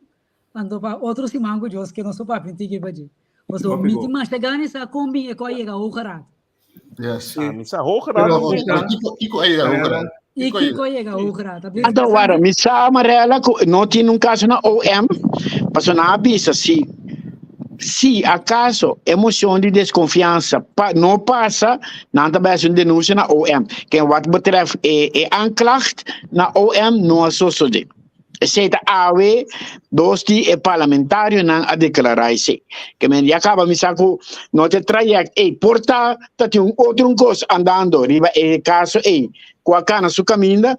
Speaker 1: Anto pa otro siman ku Dios ke nos por papia un tiki pa dje. Pasobra
Speaker 5: Hopi
Speaker 1: mi
Speaker 5: bo.
Speaker 1: tin masha gana di sa kon bin e ko a yega Hoge Raad.
Speaker 2: Yes.
Speaker 3: Ah, mi sa Hoge
Speaker 2: Pero,
Speaker 3: Raad no
Speaker 2: pero
Speaker 3: bin.
Speaker 2: kiko, kiko a yega Hoge Raad?
Speaker 1: I
Speaker 2: Kiko a
Speaker 1: kiko
Speaker 2: yega?
Speaker 1: a yega Hoge Raad? Ta bira
Speaker 4: Anto wara,
Speaker 1: interesante.
Speaker 4: mi sa Marella ku no tin un kaso na OM, pasobra nan a bisa si si akaso e mocion di desconfiansa pa no pasa, nan ta bai hasi un denuncia na OM. Ken wat betreft e e aanklacht na OM no a sosode. Esei ta awe dos di e parlamentarionan a deklará esei. Ke men ya kaba mi sa ku no ta e trayèkt ei por ta ta tin un otro un kos andando riba e kaso ei ku a kana su kaminda,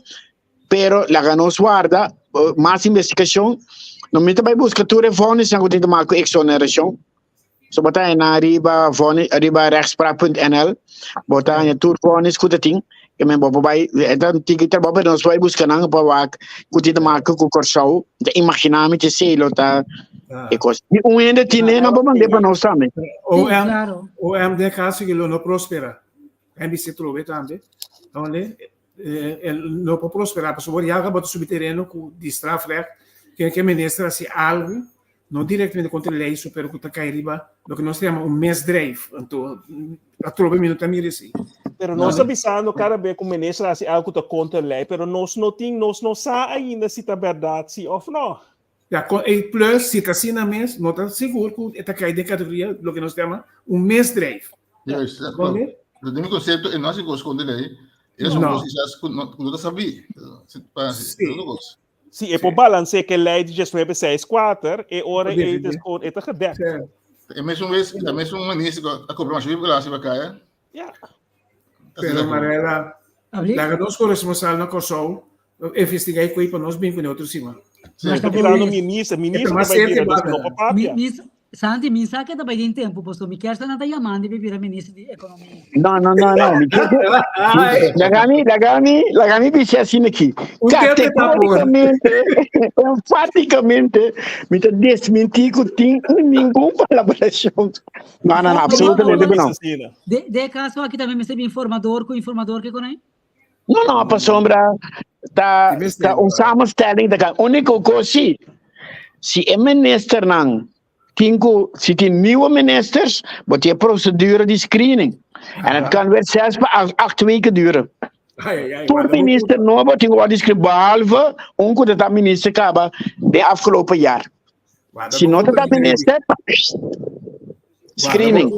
Speaker 4: pero laga nos warda mas investigashon. No mi ta bai buska tur e vònisnan ku tin ta maka ku eksonerashon. So bo ta haña nan riba vònis riba rechtspraak.nl bo ta haña tur vònis ku ta tin ke men bo por bai e ta un tiki trabou pero nos por bai buska nan pa wak ku tin ta maka ku Kòrsou mi ta imaginá mi esei lo ta e kos si un hende tine nan por mand'é pa nos tambe.
Speaker 1: Sí,
Speaker 5: OM,
Speaker 1: claro.
Speaker 5: OM den caso que lo no prospera. MBC trobe tambe. Donde eh, no por prosperar, pasobra ya bo ta subi tereno ku di strafrecht, ke ke minister hasi algo no directamente contra ley so pero cu ta cay riba loke nos ta yama un misdrijf. Anto atrobe mi no ta mira esey.
Speaker 3: Pero nos ta bisando cada vez cu minister haci algo cu ta contra ley, pero nos no tin, nos no sa ainda si ta berdad si of no.
Speaker 5: Ja, con, e plus si ta asina mes, no ta sigur cu e ta cay den categoria loke nos ta yama un misdrijf.
Speaker 2: Juist, dat
Speaker 5: Comprende?
Speaker 2: klopt. Dat mi concepto e no haci cos contra ley, e son
Speaker 5: No.
Speaker 2: cos quizás cu no, cu no ta sabí. Pa,
Speaker 5: Sí.
Speaker 2: otro cos.
Speaker 3: Si e por balancea ke lei di 1964, e ora e ta gewoon e ta gedekt.
Speaker 2: E mesun vez, e mesun minister ku a cobra masha belasting pa kaya.
Speaker 3: Ja.
Speaker 5: Pero Marella, laga nos corresponsal na Kòrsou investiga e koi pa nos bin ku e otro siman.
Speaker 3: Sí, ta mirando minister, minister ta bai bira, nos no por papia.
Speaker 1: Santi, mi sa ke ta bai den tempu, paso mi kier sa nan ta yamandi pa bira minister di ekonomia.
Speaker 4: No, no, no, no. Mi kier Lagami, lagami, lagami bisa asina aki. Categóricamente, enfáticamente, mi ta desmentí ku tin ningun palabrashon. No, no, no, absolutamente ku no.
Speaker 1: De, de kaso aki tambe mester bin formador ku informador ke konai?
Speaker 4: No, no, pasobra ta, ta un samenstelling ta kan. Úniko kos sí, si e ministernan tin ku, si tin nieuwe ministers, bo tin e procedure di screening. En het kan weer zes pa acht weken duren. Tur minister nobo tin ku wòrdu screen, behalve un ku ta ta minister kaba den afgelopen jaar. Si no ta ta minister, screening.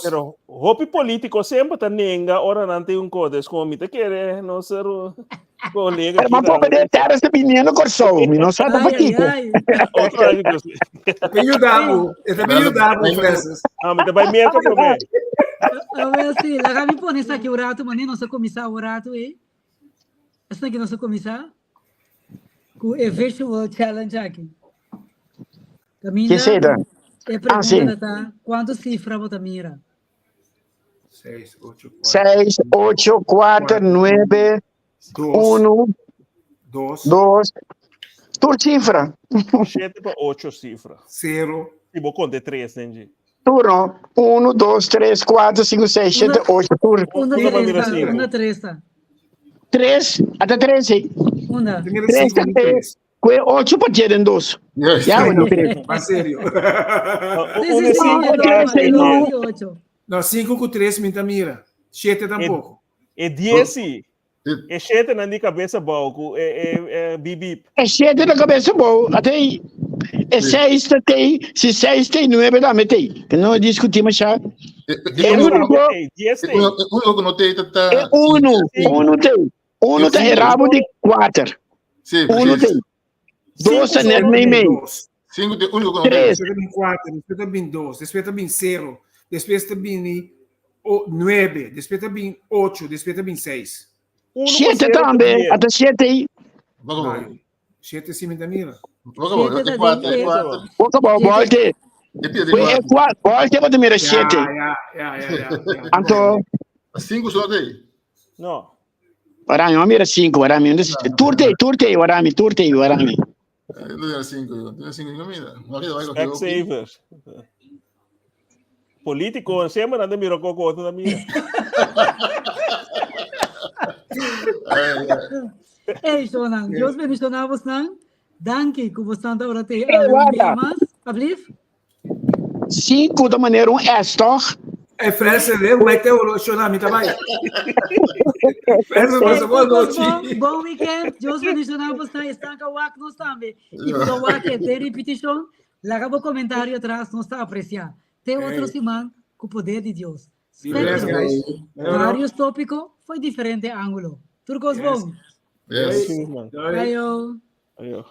Speaker 3: Pero hopi politico semper ta nenga ora nan tin un cosa. Es como mi ta kere no ser colega.
Speaker 4: Pero man poco de terra se viniendo Corsou, mi no sa ta
Speaker 1: Ai, ai, ai.
Speaker 3: Otro año que sí.
Speaker 6: Te ayudamos, te ayudamos, Francis.
Speaker 3: Ah, mi ta bai Merca promé.
Speaker 1: A ver, sí, laga mi pone esaki un rato, mané nos a kuminsá un rato, eh. Esaki nos a kuminsá ku e visual challenge aki. Caminda,
Speaker 4: Ke seda?
Speaker 1: e
Speaker 4: Ah, sí.
Speaker 1: pregunta ta, kuantu sifra bo ta mira?
Speaker 6: 6, 8, 4,
Speaker 4: 6, 8, 4, 9,
Speaker 6: 2,
Speaker 4: 1,
Speaker 6: 2,
Speaker 4: 2. Tur sifra.
Speaker 3: 7 pa 8 sifra.
Speaker 6: 0.
Speaker 3: Si bo konta e 3, Nenji.
Speaker 4: Tur no. 1, 2, 3, 4, 5, 6, 7, 8. Tur.
Speaker 1: Unda
Speaker 3: Unda
Speaker 1: tres
Speaker 3: mira
Speaker 1: ta?
Speaker 3: cinco.
Speaker 1: Unda tres ta?
Speaker 4: 3, hasta 3, sí.
Speaker 1: Unda?
Speaker 6: Primero
Speaker 4: 3
Speaker 6: 5,
Speaker 4: ta Kue 8 pa dje den 2.
Speaker 2: Yes.
Speaker 4: Ya, bueno, 3.
Speaker 6: Más serio.
Speaker 1: Sí,
Speaker 3: Un
Speaker 1: sí, sí,
Speaker 3: cinco,
Speaker 1: el
Speaker 4: tres,
Speaker 1: dos, el
Speaker 4: no.
Speaker 1: dos y ocho.
Speaker 6: No, 5 com 3 minta mira. 7 tampoco.
Speaker 3: E 10 sí. E 7 nan di cabeza bou ku e e e bip bip.
Speaker 4: E 7 na cabeza bou, ate e 6 ta tei, si 6 tei 9 tambe tei. Que no discutimos ya.
Speaker 2: E
Speaker 4: E único,
Speaker 3: 10 tei.
Speaker 2: único que no te ta
Speaker 4: e 1, 1 tei. 1 ta e rabo di 4.
Speaker 2: Sí,
Speaker 4: 1
Speaker 2: precies.
Speaker 4: tei. 2 ta net mei mei.
Speaker 2: Cinco te único que no te.
Speaker 4: 3.
Speaker 6: Después ta bin 4, después ta bin 2, después ta bin 0, después ta bin 9, después ta bin 8, después ta bin 6.
Speaker 4: 7 tambe, ata 7 ei.
Speaker 2: Wacht
Speaker 6: 7 sí mi ta mira.
Speaker 2: Wacht
Speaker 1: Siete
Speaker 2: e
Speaker 1: ta
Speaker 2: 4,
Speaker 1: den
Speaker 2: e 4.
Speaker 4: Boka bou volte.
Speaker 2: E pia de
Speaker 4: E
Speaker 2: 4.
Speaker 4: 4, volte bo ta mira 7.
Speaker 6: Ja, ja, ja, ja, ja.
Speaker 4: Anto,
Speaker 2: 5 só te.
Speaker 3: No.
Speaker 4: Warami, ma mira 5, warami. Tur tei, tur tei, warami, tur tei, warami.
Speaker 2: No era 5, no era 5 no mira. No queda vai
Speaker 3: Specsavers. Político, sempre anda mira coco outro na mira.
Speaker 1: Ei, Shonan, Dios bendicioná bosnan. Danki ku bosnan ta ora te
Speaker 4: Ei,
Speaker 1: un
Speaker 4: warda.
Speaker 1: dia mas. Ablief?
Speaker 4: 5 ta manera un S, toch?
Speaker 6: Hey, Francis, eh, vai ter o Shonan, mi ta bai. Francis, pasa boa
Speaker 1: Ei,
Speaker 6: noite.
Speaker 1: bon, bon weekend. Dios bendicioná bosnan. Esnan ka wak nos tambe. I ku ta wak e den repetishon, laga bo komentario atras, nos ta apresiá. Te otro
Speaker 6: Ei.
Speaker 1: siman ku poder di Dios.
Speaker 6: Be blessed,
Speaker 1: Spectrum.
Speaker 6: guys.
Speaker 1: Varios tópiko foi diferente ángulo. Tur kos
Speaker 6: Yes.
Speaker 1: bon.
Speaker 2: Yes.
Speaker 3: Sim, man.
Speaker 6: Doei.
Speaker 1: Ayo.
Speaker 3: Ayo.